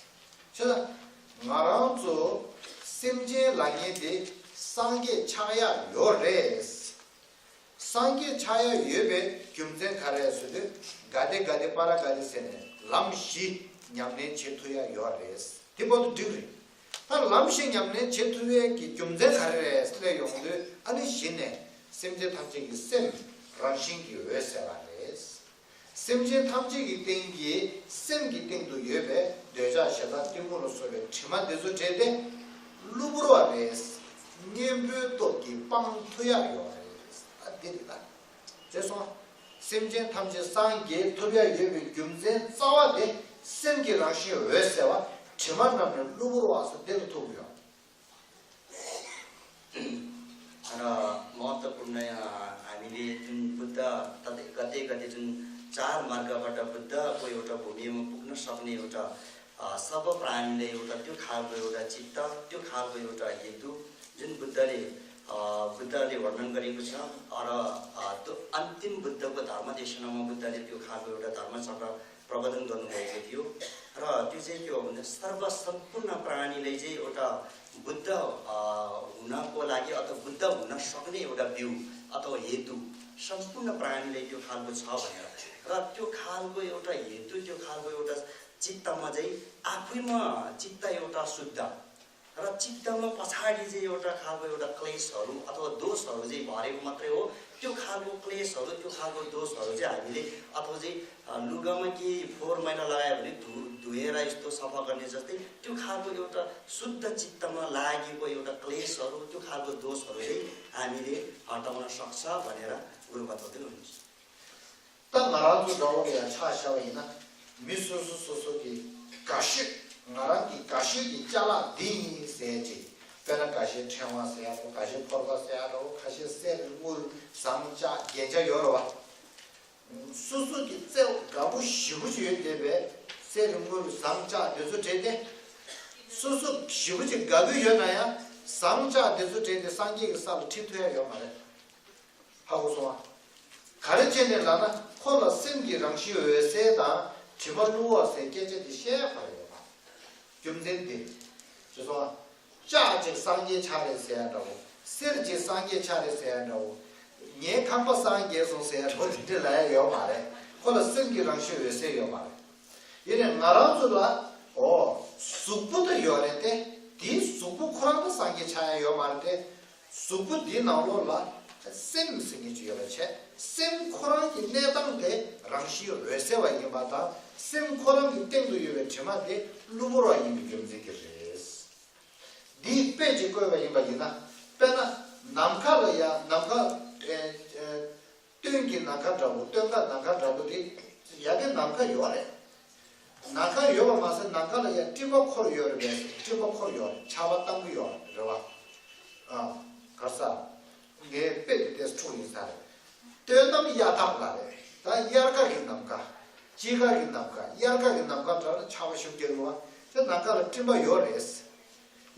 ཙང་ང་རང་ཚོ་སེམས་ཅན་ལབ་མཁན་དེ་སངས་རྒྱས་ཆགས་ཡག་ཡོད་རེད། སངས་རྒྱས་ཆགས་ཡག་ཡོད་པའི་རྒྱུ་མཚན་ག་རེ་རེད་ཟེར་དུས། ག་ཏེ་ག་ཏེ་པ་ར་ག་ཏེ་ཟེར་ནས་ལམ་བཞི་ཉམས་ལེན་བྱེད་ཐུབ་ཡག་ཡོད་རེད། དེ་བར་དུ་འགྲིག་རེད། ད་ལམ་བཞི་ཉམས་ལེན་བྱེད་ཐུབ་ཡག་གི་རྒྱུ་མཚན་ག་རེ་རེད་ཟེར་ཡོང་དུས། ཨ་ནི་གཞི་ནས་སེམས་ཅན་ཐམས་ཅད་ཀྱི་སེམས་རང་བཞིན་གྱིས་འོད་གསལ་བ་རེད། སེམས་ཅན་ཐམས་ཅད་ཀྱི་སྟེང་གི་སེམས་ཀྱི་སྟེང་དུ་ཡོད་པའི་འདོད་ཆགས་ཞེ་སྡང་གཏི་མུག་ལ་སོགས་པའི་དྲི་མ་དེ་ཚོ་བྲལ་ཏེ་གློ་བུར་བ་རེད། གཉེན་པོའི་སྟོབས་ཀྱིས་སྤང་ཐུབ་ཡག་ཡོད་རེད། ཨ་འདི་རེད་ད། བྱས་སོང་། སེམས་ཅན་ཐམས་ཅད་སངས་རྒྱས་ཐུབ་ཡག་ཡོད་པའི་རྒྱུ་མཚན་རྩ་བ་དེ་སེམས་ཀྱི་རང་བཞིན་འོད་གསལ་བ། དྲི་མ་རྣམས་ནི་གློ་བུར་བ་ཟེར་དེ་ལ་ཐུག་གི་ཡོད། र म महत्त्वपूर्ण हामीले जुन बुद्ध तथे गते गते जुन चार मार्गबाट बुद्धको एउटा भूमिमा पुग्न सक्ने एउटा अ, सब प्राणीले एउटा त्यो खालको एउटा चित्त, त्यो खालको एउटा हेतु जुन बुद्धले अ, बुद्धले वर्णन गरेको छ। र अ, त्यो अन्तिम बुद्धको धर्म देशनामा बुद्धले त्यो खालको एउटा धर्मचक्र प्रवर्तन गर्नुभएको थियो। र त्यो चाहिँ के हो भन्दा सर्व सम्पूर्ण प्राणीले चाहिँ एउटा बुद्ध अ, हुनको लागि अथवा बुद्ध हुन सक्ने एउटा बिउ अथवा हेतु सम्पूर्ण प्राणीले त्यो खालको छ भनेर। र त्यो खालको एउटा हेतु, त्यो खालको एउटा चित्तमा चाहिँ आफैमा चित्त एउटा शुद्ध र चित्तमा पछाडि चाहिँ एउटा खालको एउटा क्लेशहरू अथवा दोषहरू चाहिँ भरेको मात्रै हो। त्यो खालको क्लेशहरू, त्यो खालको दोषहरू चाहिँ हामीले अथवा चाहिँ अ, लुगामा केही फोहोर मैला लगायो भने धु धुएर यस्तो सफा गर्ने जस्तै त्यो खालको एउटा शुद्ध चित्तमा लागेको एउटा क्लेशहरू, त्यो खालको दोषहरू चाहिँ हामीले हटाउन सक्छ भनेर गुरुपादले हुनुहुन्छ। ད་ང་རང་ཚོ་འདྲ་བོ་ལ་ཡང་ཆ་བཞག་པ་ཡིན་ན། མི་སོ་སོ་སོ་སོ་གི་དགའ་ཤོས། ང་རང་གི་དགའ་ཤོས་ཀྱི་ཅ་ལག་འདི་ཡིན་ཟེར་ཅིག་དཔེར་ན་ཁ་ཤས་ཕྲེང་བ་ཟེར་ཡག་འདྲ་བོ། ཁ་ཤས་ཕོར་པ་ཟེར་ཡག་འདྲ་བོ། ཁ་ཤས་གསེར་དངུལ་ཟངས་ལྕགས་རྒྱན་ཆ་ཡོད་རེད་བ། སོ་སོ་གི་བརྩེ་བ་དགའ་པོ་ཞེ་པོ་ཅིག་ཡོད་བསྡད་པའི་གསེར་དངུལ་ཟངས་ལྕགས་དེ་ཚོ་བྲེས་ཏེ། སོ་སོ་ཞེ་པོ་ཅིག་དགའ་གི་ཡོད་ན་ཡང་། ཟངས་ལྕགས་དེ་ཚོ་བྲེས་ཏེ་སངས་རྒྱས་ཀྱི་ས་ལ་ཁྲིད་ཐུབ་ཡག་ཡོད་མ་རེད། ཧ་གོ་སོང་ཨ། ག་རེ་བྱས་ནས་ལབ་ན། ཁོ་ལ་སེམས་ཀྱི་རང་བཞིན་འོད་གསལ་དང་དྲི་མ་གློ་བུར་བ་ཟེར་སྐད་ཆ་དེ་བཤད་ཡག་ག་རེ་ཡོད་པ། རྒྱུ་མཚན་དེ། ཅེས་སོང་ཨ། ལྕགས་ཅིག་སངས་རྒྱས་ཆགས་རེད་ཟེར་ཡག་འདྲ་བོ། གསེར་ཅིག་སངས་རྒྱས་ཆགས་རེད་ཟེར་ཡག་འདྲ་བོ། ངའི་ཁང་པ་སངས་རྒྱས་སོང་ཟེར་ཡག་འདྲ་བོ་དེ་འདྲ་ལབ་ཡག་ཡོད་མ་རེད། ཁོ་ལ་སེམས་ཀྱི་རང་བཞིན་འོད་གསལ་ཡོད་མ་རེད། ཡིན་ནའི་ང་རང་ཚོ་ལ། འོ། གཟུགས་པོ་དེ་ཡོད་རེད་དེ། དེའི་གཟུགས་པོ་ཁོ་རང་དུ་སངས་རྒྱས་ཆགས་ཡག་ཡོད་མ་རེད་དེ། གཟུགས་པོ་འདིའི་ནང་ལོགས་ལ་སེམས་ཟེར་མཁན་ཅིག་ཡོད་པ་བྱས། སེམས་ཁོ་རང་གི་གནས་སྟངས་དེ་རང་བཞིན་འོད་གསལ་བ་ཡིན་པ་དང་། སེམས་ཁོ་རང་གི་སྟེང་དུ་ཡོད་པའི་དྲི་མ་དེ་གློ་བུར་བ་ཡིན་པའི་རྒྱུ་མཚན་གྱིས་རེད། འདིའི་དཔེ་ཅིག་བཀོད་པ་ཡིན་པ་ཡིན་ན། དཔེར་ན། ནམ་མཁའ་ལ་ཡ། ནམ་མཁའ། ཨེ། ཨེ། སྟོན་གྱི་ནམ་མཁའ་འདྲ་བོ། སྟོན་ཁ་ནམ་མཁའ་འདྲ་བོ་དེ། ཡ་གི་ནམ་མཁའ་ཡོད་རེད། ནམ་མཁའ་ཡོད་པ་མ་ཟད་ནམ་མཁའ་ལ་ཡ་སྤྲིན་པ་འཁོར་ཡོད་རེད་པས། སྤྲིན་པ་འཁོར་ཡོད་རེད། ཆར་པ་བཏང་གི་ཡོད་རེད་བ། ཨ། ག་ས། ངའི་དཔེ་དེ་ཏོག་ཙམ་འཁྲུག་ཡིན་ས་རེད། སྟོན་གནམ་དབྱར་ཐག་ལ་རེད། ད་དབྱར་ཁ་གི་ནམ་མཁའ། དཔྱིད་ཁ་གི་ནམ་མཁའ། དབྱར་ཁ་གི་ནམ་མཁའ་འདྲ་ན་ཆར་པ་ཤུགས་རྒྱག་གི་རེད་བ། དེ་ནམ་མཁའ་ལ་སྤྲིན་པ་ཡོད་རེད།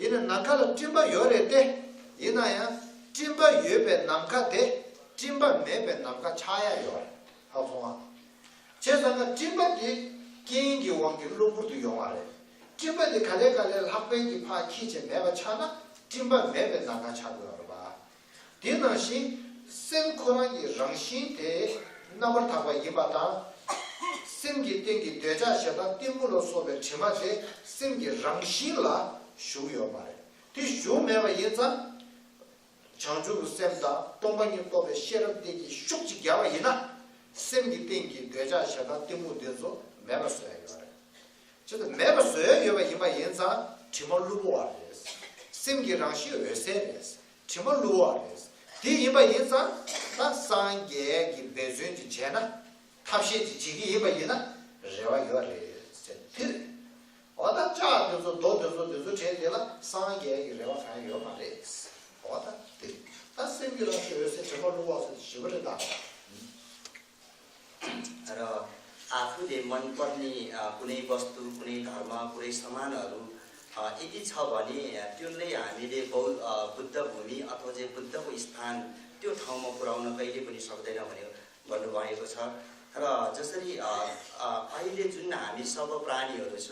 ཡིན་ན་ནམ་མཁའ་ལ་སྤྲིན་པ་ཡོད་རེད་དེ། ཡིན་ན་ཡང་སྤྲིན་པ་ཡོད་པའི་ནམ་མཁའ་དེ་སྤྲིན་པ་མེད་པའི་ནམ་མཁའ་ཆགས་ཡག་ཡོད་རེད། ཧ་གོ་སོང་ཨ། བྱས་ཙང་ཀ་སྤྲིན་པ་དེ་རྐྱེན་གྱི་དབང་གིས་གློ་བུར་དུ་ཡོང་བ་རེད། སྤྲིན་པ་དེ་ག་ལེ་ག་ལེ་ལྷགས་པའི་གི་ཕར་འཁྱེར་བྱས་མེད་པ་ཆགས་ན་སྤྲིན་པ་མེད་པའི་ནམ་མཁའ་ཆགས་དགོས་པ་རེད་པ། དེ་ནང་བཞིན་སེམས་ཁོ་རང་གི་རང་བཞིན་དེ་རྣམ་པར་དག་པ་ཡིན་པ་དང་། སེམས་ཀྱི་སྟེང་གི་འདོད་ཆགས་ཞེ་སྡང་གཏི་མུག་ལ་སོགས་པའི་དྲི་མ་དེ་སེམས་ཀྱི་རང་བཞིན་ལ་ཞུགས་ཡོད་མ་རེད། དེ་ཞུགས་མེད་པ་ཡིན་ཙང་། བྱང་ཆུབ་ཀྱི་སེམས་དང་སྟོང་པ་ཉིད་རྟོགས་པའི་ཤེས་རབ་དེ་གིས་ཤུགས་ཅིག་བརྒྱབ་པ་ཡིན་ན། སེམས་ཀྱི་སྟེང་གི་འདོད་ཆགས་ཞེ་སྡང་གཏི་མུག་དེ་ཚོ་མེད་པར་བཟོ་ཡག་ཡོད་རེད། ཅི་ལྟར་མེད་པར་བཟོ་ཡག་ཡོད་པ་ཡིན་པ་ཡིན་ཙང་དྲི་མ་གློ་བུར་བ་རེད། སེམས་ཀྱི་རང་བཞིན་འོད་གསལ་རེད། དྲི་མ་གློ་བུར་བ་རེད། དེ་ཡིན་པ་ཡིན་ཙང་ད་སངས་རྒྱས་ཀྱི་འབད་བརྩོན་ཅིག་བྱས་ན། ཐབས་ཤེས་ཅིག་བྱེད་ཀྱི་ཡིན་པ་ཡིན་ན། རེ་བ་ཡོད་རེད་ཟེར་དེ་རེད། འོ་ད་ལྕགས་དེ་ཚོ་རྡོ་དེ་ཚོ་དེ་ཚོ་བྲལ་དེ་ལ་སངས་རྒྱས་ཀྱི་རེ་བ་གང་ཡང་ཡོད་མ་རེད། འོ་ད་དེ་རེད། ད་སེམས་ཀྱི་རང་བཞིན་འོད་གསལ་དྲི་མ་བསླུ་བ་ཟེར་དེ་ཞིབ་པ་རེད་ད། र आफूले मनपर्ने अ, कुनै वस्तु, कुनै धर्म, कुनै सामानहरू अ, यदि छ भने अ, त्यसलाई हामीले बौ अ, बुद्ध भूमि अथवा चाहिँ बुद्धको स्थान त्यो ठाउँमा पुर्याउन कहिले पनि सक्दैन भनेर भन्नुभएको छ। र जसरी अ, अ, अहिले जुन हामी सब प्राणीहरू छ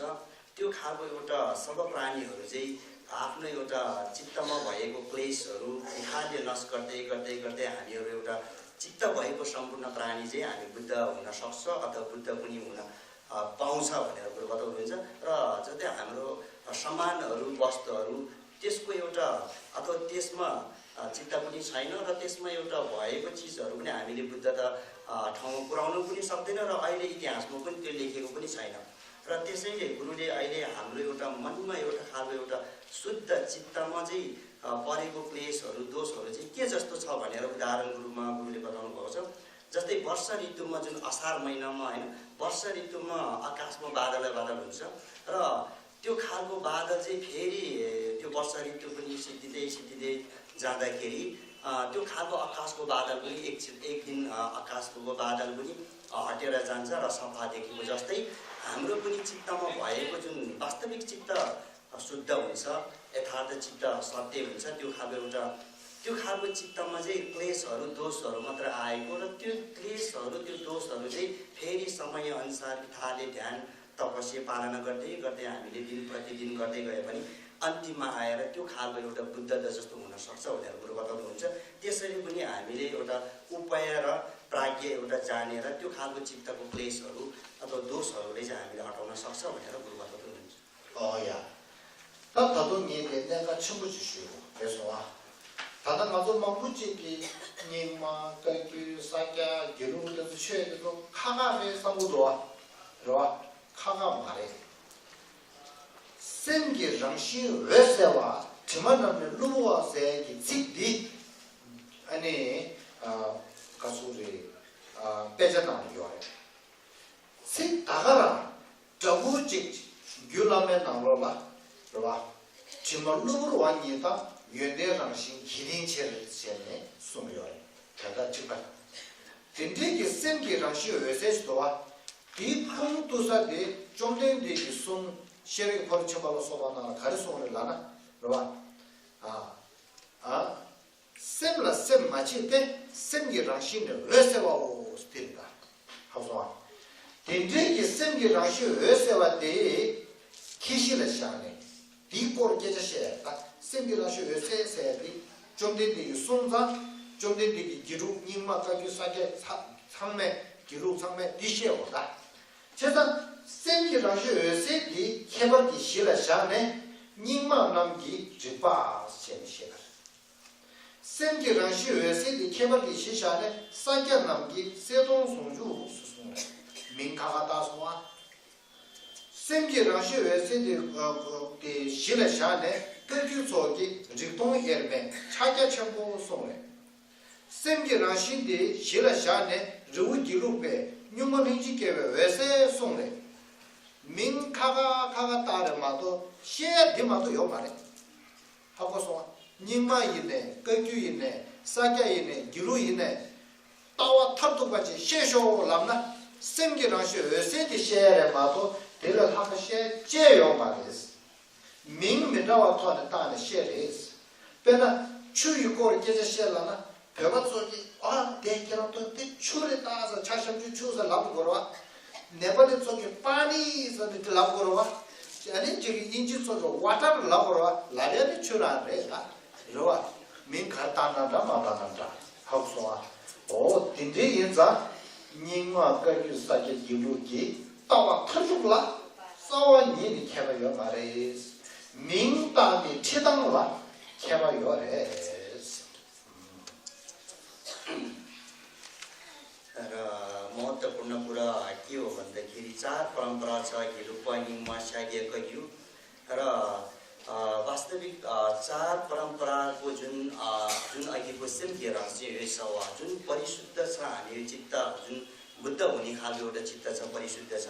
त्यो खालको एउटा सब प्राणीहरू चाहिँ आफ्नो एउटा चित्तमा भएको क्लेशहरू बिहारले नष्ट गर्दै गर्दै गर्दै हामीहरू एउटा चित्त भएको सम्पूर्ण प्राणी चाहिँ हामी बुद्ध हुन सक्छ अथवा बुद्ध पनि हुन अ, पाउँछ भनेर कुरो बताउनुहुन्छ। र जस्तै हाम्रो सामानहरू वस्तुहरू त्यसको एउटा अथवा त्यसमा अ, चित्त पनि छैन र त्यसमा एउटा भएको चिजहरू पनि हामीले बुद्ध त अ, ठाउँमा पुर्याउन पनि सक्दैन र अहिले इतिहासमा पनि त्यो लेखेको पनि छैन। र त्यसैले गुरुले अहिले हाम्रो एउटा मनमा एउटा खालको एउटा शुद्ध चित्तमा चाहिँ अ, परेको क्लेशहरू दोषहरू चाहिँ के जस्तो छ भनेर उदाहरणको रूपमा गुरुले बताउनु भएको छ। जस्तै वर्षा ऋतुमा जुन असार महिनामा होइन वर्षा ऋतुमा आकाशमा बादल बादल हुन्छ र त्यो खालको बादल चाहिँ फेरि त्यो वर्षा ऋतु पनि सिद्धिँदै सिद्धिँदै जाँदाखेरि अ, त्यो खालको आकाशको बादल पनि एक एक दिन अ, आकाशको बादल पनि अ, हटेर जान्छ र सफा देखिएको जस्तै हाम्रो पनि चित्तमा भएको जुन वास्तविक चित्त शुद्ध हुन्छ, यथार्थ चित्त सत्य हुन्छ, त्यो खालको एउटा त्यो खालको चित्तमा चाहिँ क्लेशहरू दोषहरू मात्र आएको र त्यो क्लेशहरू त्यो दोषहरू चाहिँ फेरि समय अनुसार विधाले ध्यान तपस्या पालना गर्दै गर्दै हामीले दिन प्रतिदिन गर्दै गयो भने अन्तिममा आएर त्यो खालको एउटा बुद्ध त जस्तो हुन सक्छ भनेर गुरु बताउनुहुन्छ। त्यसरी पनि हामीले एउटा उपाय र प्राज्ञ एउटा जानेर त्यो खालको चित्तको क्लेशहरू अथवा दोषहरूलाई चाहिँ हामीले हटाउन सक्छ भनेर गुरु बताउनुहुन्छ। ཨོ་ཡ། ད་ད་དུང་ངས་དེ་གནད་འགག་ཆེན་པོ་ཅིག་ཞུ་དགོས་སོང་ཨ། ད་ལྟ་ང་ཚོ་མང་པོ་ཅིག་གིས་རྙིང་མ་བཀའ་བརྒྱུད་ས་སྐྱ་དགེ་ལུགས་དེ་ཚོ་ཆོས་དེ་ཚོ་ཁག་ཁག་རེད་བསམ་གྱི་འདུག་ཨ། རེད་བ། ཁག་ཁག་མ་རེད། སེམས་ཀྱི་རང་བཞིན་འོད་གསལ་བ་དྲི་མ་རྣམས་ནི་བསླུ་བ་ཟེར་གྱི་ཚིག་འདི་ཨ་ནི་ཨ་ག་ཚོད་རེད། ཨ་དཔེ་ཆ་ནང་ལ་ཡོད་རེད། ཚིག་ད་ག་རང་འདྲ་པོ་ཅིག་རྒྱུད་བླ་མའི་ནང་ལོགས་ལ་རེད་བ། དྲི་མ་གློ་བུར་བ་ཉིད་དང་ཡོན་ཏན་རང་བཞིན་གྱི་ལྡན་ཕྱིར་ཟེར་ནས་གསུངས་ཡོད་རེད། དོན་དག་གཅིག་པ། དེ་འདྲའི་གི་སེམས་ཀྱི་རང་བཞིན་འོད་གསལ་ཞིག་འདུག་བ། དེའི་ཁུངས་གཏུགས་ས་དེ་བཅོམ་ལྡན་འདས་ཀྱིས་གསུངས་ཤེས་རིག་ཕོ་རབ་ཆེན་པོ་ལ་སོགས་པ་ནང་ལ་ག་རེ་གསུངས་རེད་ལབ་ན་རེད་བ། ཨ། ཨ། སེམས་ལ་སེམས་མ་མཆིས་ཏེ། སེམས་ཀྱི་རང་བཞིན་ནི་འོད་གསལ་བའོ། དེ་རེད་ད། ཧ་གོ་སོང་ཨ། དེ་འདྲའི་གི་སེམས་ཀྱི་རང་བཞིན་འོད་གསལ་བ་དེ་ཁྱད་གཞི་ལ་བཞག་ནས་དེའི་སྐོར་སྐད་ཆ་བཤད་ཡ་ད། སེམས་ཀྱི་རང་བཞིན་འོད་གསལ་ཟེར་ཡ་དེ་བཅོམ་ལྡན་འདས་ཀྱིས་གསུངས་ཙང་བཅོམ་ལྡན་འདས་ཀྱི་དགེ་ཕྲུག་རྙིང་མ་བཀའ་བརྒྱུད་ས་སྐྱ་ཚ་ཚང་མས་དགེ་ལུགས་ཚང་མས་འདི་བཤད་འོ་ད། བྱས་ཙང་སེམས་ཀྱི་རང་བཞིན་འོད་གསལ་དེ་ཁྱད་པར་གྱི་གཞི་ལ་བཞག་ནས་རྙིང་མ་རྣམས་ཀྱིས་རིག་པ་ཞེས་ནས་བཤད་པ་རེད། སེམས་ཀྱི་རང་བཞིན་འོད་གསལ་དེ་ཁྱད་པར་གྱི་གཞི་བཞག་ནས་ས་སྐྱ་རྣམས་ཀྱིས་གསལ་སྟོང་ཟུང་འཇུག་སུ་གསུངས་རེད། མིང་ཁ་ཁ་བཏགས་སོང་ཨ། སེམས་ཀྱི་རང་བཞིན་འོད་གསལ་དེ་དེ་གཞི་ལ་བཞག་ནས་བཀའ་བརྒྱུད་ཚོགས་ཀྱིས་རིག་སྟོང་དབྱེར་མེད་ཕྱག་རྒྱ་ཆེན་པོ་གསུངས་རེད། སེམས་ཀྱི་རང་བཞིན་དེ་གཞི་ལ་བཞག་ནས་རི་བོ་དགེ་ལུགས་པས་གཉུག་མ་ལྷན་ཅིག་སྐྱེས་པའི་འོད་གསལ་གསུངས་རེད། མིང་ཁ་ཁ་ཁ་ཁ་བཏགས་རེད་མ་གཏོགས་བཤད་ཡ་འདི་མ་གཏོགས་ཡོད་མ་རེད། ཧ་གོ་སོང་ཨ། རྙིང་མ་ཡིན་ནས་བཀའ་བརྒྱུད་ཡིན་ནས་ས་སྐྱ་ཡིན་ནས་དགེ་ལུགས་ཡིན་ནས་ལྟ་བ་མཐར་ཐུག་པ་ཅིག་ཤེས་ཤོག་ལབ་ན་སེམས་ཀྱི་རང་བཞིན་འོད་གསལ་དེ་བཤད་ཡ་རེད་མ་གཏོགས་དེ་ལས་ལྷག་པ་བཤད་ཅེས་ཡོད་མ་རེད། མིང་མི་འདྲ་བ་ཐོག་ནས་བཏགས་ནས་བཤད་རེད། དཔེར་ན་ཆུ་ཡི་སྐོར་སྐད་ཆ་བཤད་ལབ་ན། བོད་པ་ཚོ་གིས་ཨ་དེ་ཁྱེད་རང་ཚོ་དེ་ཆུ་རེད་ད་ཟེར་ཆ་ཤམ་ཆུ་ཆུ་ཟེར་ལབ་དགོས་རེད་བ། ནེ་པ་ལི་ཚོ་གིས་པ་ནི་ཟེར་ནས་དེ་ལབ་དགོས་རེད་བ། ཨ་ནི་ཅིག་གིས་དབྱིན་ཇི་ཚོ་གིས་ཝ་ཊར་ལབ་དགོས་རེད་བ། ལབ་ཡ་དེ་ཆུ་རང་རེད་ད། རེད་བ། མིང་ག་རེ་བཏགས་ན་འདྲ་མ་བཏགས་ན་འདྲ། ཧ་གོ་སོང་ཨ། འོ་དེ་འདྲའི་ཡིན་ཙང་། རྙིང་མ་བཀའ་བརྒྱུད་ས་སྐྱ་དགེ་ལུགས་ཀྱི་ལྟ་བ་མཐར་གཏུགས་ལ་རྩ་བ་ཉིད་ནས་ཁྱད་པར་ཡོད་མ་རེད། མིང་བཏགས་པའི་ཁྲིད་སྟངས་ལ་ཁྱད་པར་ཡོད་རེད། र महत्त्वपूर्ण कुरा के हो भन्दाखेरि चार परम्परा छ, गेलुक्पा, निङमा, शाक्य, कयु। र वास्तविक चार परम्पराको जुन जुन अघिको सेम के रहस्य छ वा जुन परिशुद्ध छ हामी चित्त जुन बुद्ध हुने खालको एउटा चित्त छ, परिशुद्ध छ।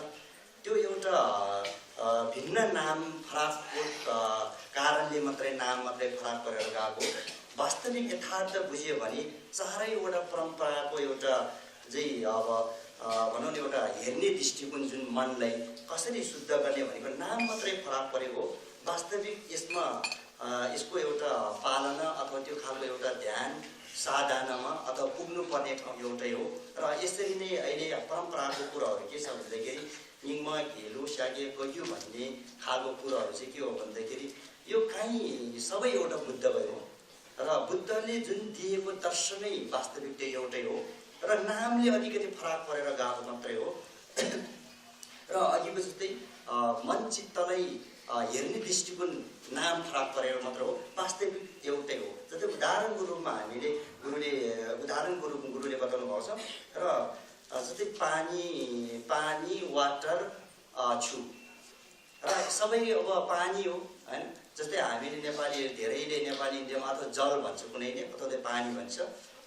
त्यो एउटा, अ, भिन्न नाम फरक, अ, कारणले मात्रै नाम मात्रै फरक परेर गएको। वास्तविक यथार्थ बुझ्यो भने चारैवटा परम्पराको एउटा चाहिँ अब, अ, भनौँ न, एउटा हेर्ने दृष्टिकोण, जुन मनलाई कसरी शुद्ध गर्ने भनेको नाम मात्रै फरक परेको हो। वास्तविक यसमा, अ, यसको एउटा पालना अथवा त्यो खालको एउटा ध्यान साधनामा अथवा पुग्नुपर्ने ठाउँ एउटै हो। र यसरी नै अहिले परम्पराको कुराहरू के छ भन्दाखेरि, निङ्म, घेलो, स्याके, कयु भन्ने खालको कुराहरू चाहिँ के हो भन्दाखेरि, यो काहीँ सबै एउटा बुद्ध भयो। र बुद्धले जुन दिएको दर्शनै वास्तविक त्यो एउटै हो, र नामले अलिकति फरक परेर गएको मात्रै हो। र अघिको जस्तै, अ, मन चित्तलाई, अ, हेर्ने दृष्टिकोण नाम फरक परेर मात्र हो, वास्तविक एउटै हो। जस्तै उदाहरणको रूपमा हामीले गुरुले, उदाहरणको रूपमा गुरुले बताउनु भएको छ। र, अ, जस्तै पानी, पानी, वाटर, अ, छु। र सबै अब पानी हो, होइन? जस्तै हामीले नेपाली, धेरैले नेपाली हिन्दीमा अथवा जल भन्छ, कुनैले, कतैले पानी भन्छ।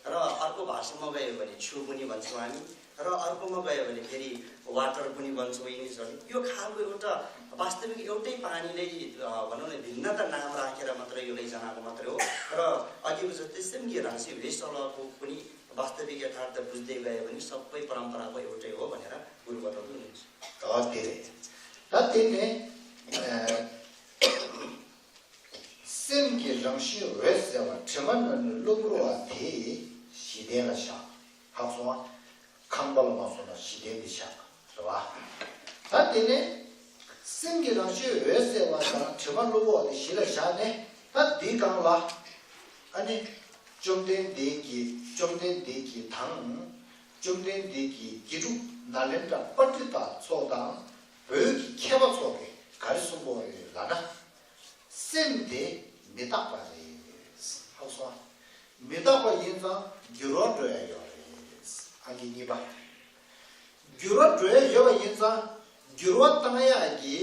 र अर्को भाषामा गयो भने छु पनि भन्छौँ हामी। र अर्कोमा गयो भने फेरि वाटर पनि भन्छौँ इङ्ग्लिसहरूले। यो खालको एउटा वास्तविक एउटै पानीले, अ, भनौँ न, भिन्नता नाम राखेर मात्रै यो लैजानको मात्रै हो। र अघिको जस्तै सिम्की रासी भेसलको पनि वास्तविक यथार्थ बुझ्दै गयो भने सबै परम्पराको एउटै हो भनेर गुरु बताउँदै हुनुहुन्छ। ད་དེ་རེད། ད་དེ་ནས་ཨ། སེམས་ཀྱི་རང་བཞིན་འོད་གསལ་བ་དྲི་མ་མེད་པའི་གློ་བུར་བ་དེ་གཞི་རྟེན་ལ་བཞག་ཧ་གོ་སོང་ང་། ཁང་པ་ལ་མ་སོང་ན་གཞི་རྟེན་དེ་བཞག་རེད་བ། ད་དེ་ནས་སེམས་ཀྱི་རང་བཞིན་འོད་གསལ་བ་དང་དྲི་མ་གློ་བུར་བ་དེ་གཞི་ལ་བཞག་ནས། ད་འདིའི་སྒང་ལ་ཨ་ནི་བཅོམ་ལྡན་འདས་ཀྱི་བཅོམ་ལྡན་འདས་ཀྱི་དང་། བཅོམ་ལྡན་འདས་ཀྱི་དགེ་ཕྲུག་ནཱ་ལེནྡྲ་པཎྜི་ཏ་ཚོ་དང་བོད་ཀྱི་མཁས་པ་ཚོ་གིས་ག་རེ་གསུང་གི་ཡོད་ལབ་ན། སེམས་དེ་མི་རྟག་པ་རེད། ཧ་གོ་སོང་ང་། མི་རྟག་པ་ཡིན་ཙང་འགྱུར་བ་འགྲོ་ཡ་ཡོད་རེད། ཨང་ཀི་གཉིས་པ། འགྱུར་བ་འགྲོ་ཡ་ཡོད་པ་ཡིན་ཙང་འགྱུར་བ་བཏང་ཡག་གི་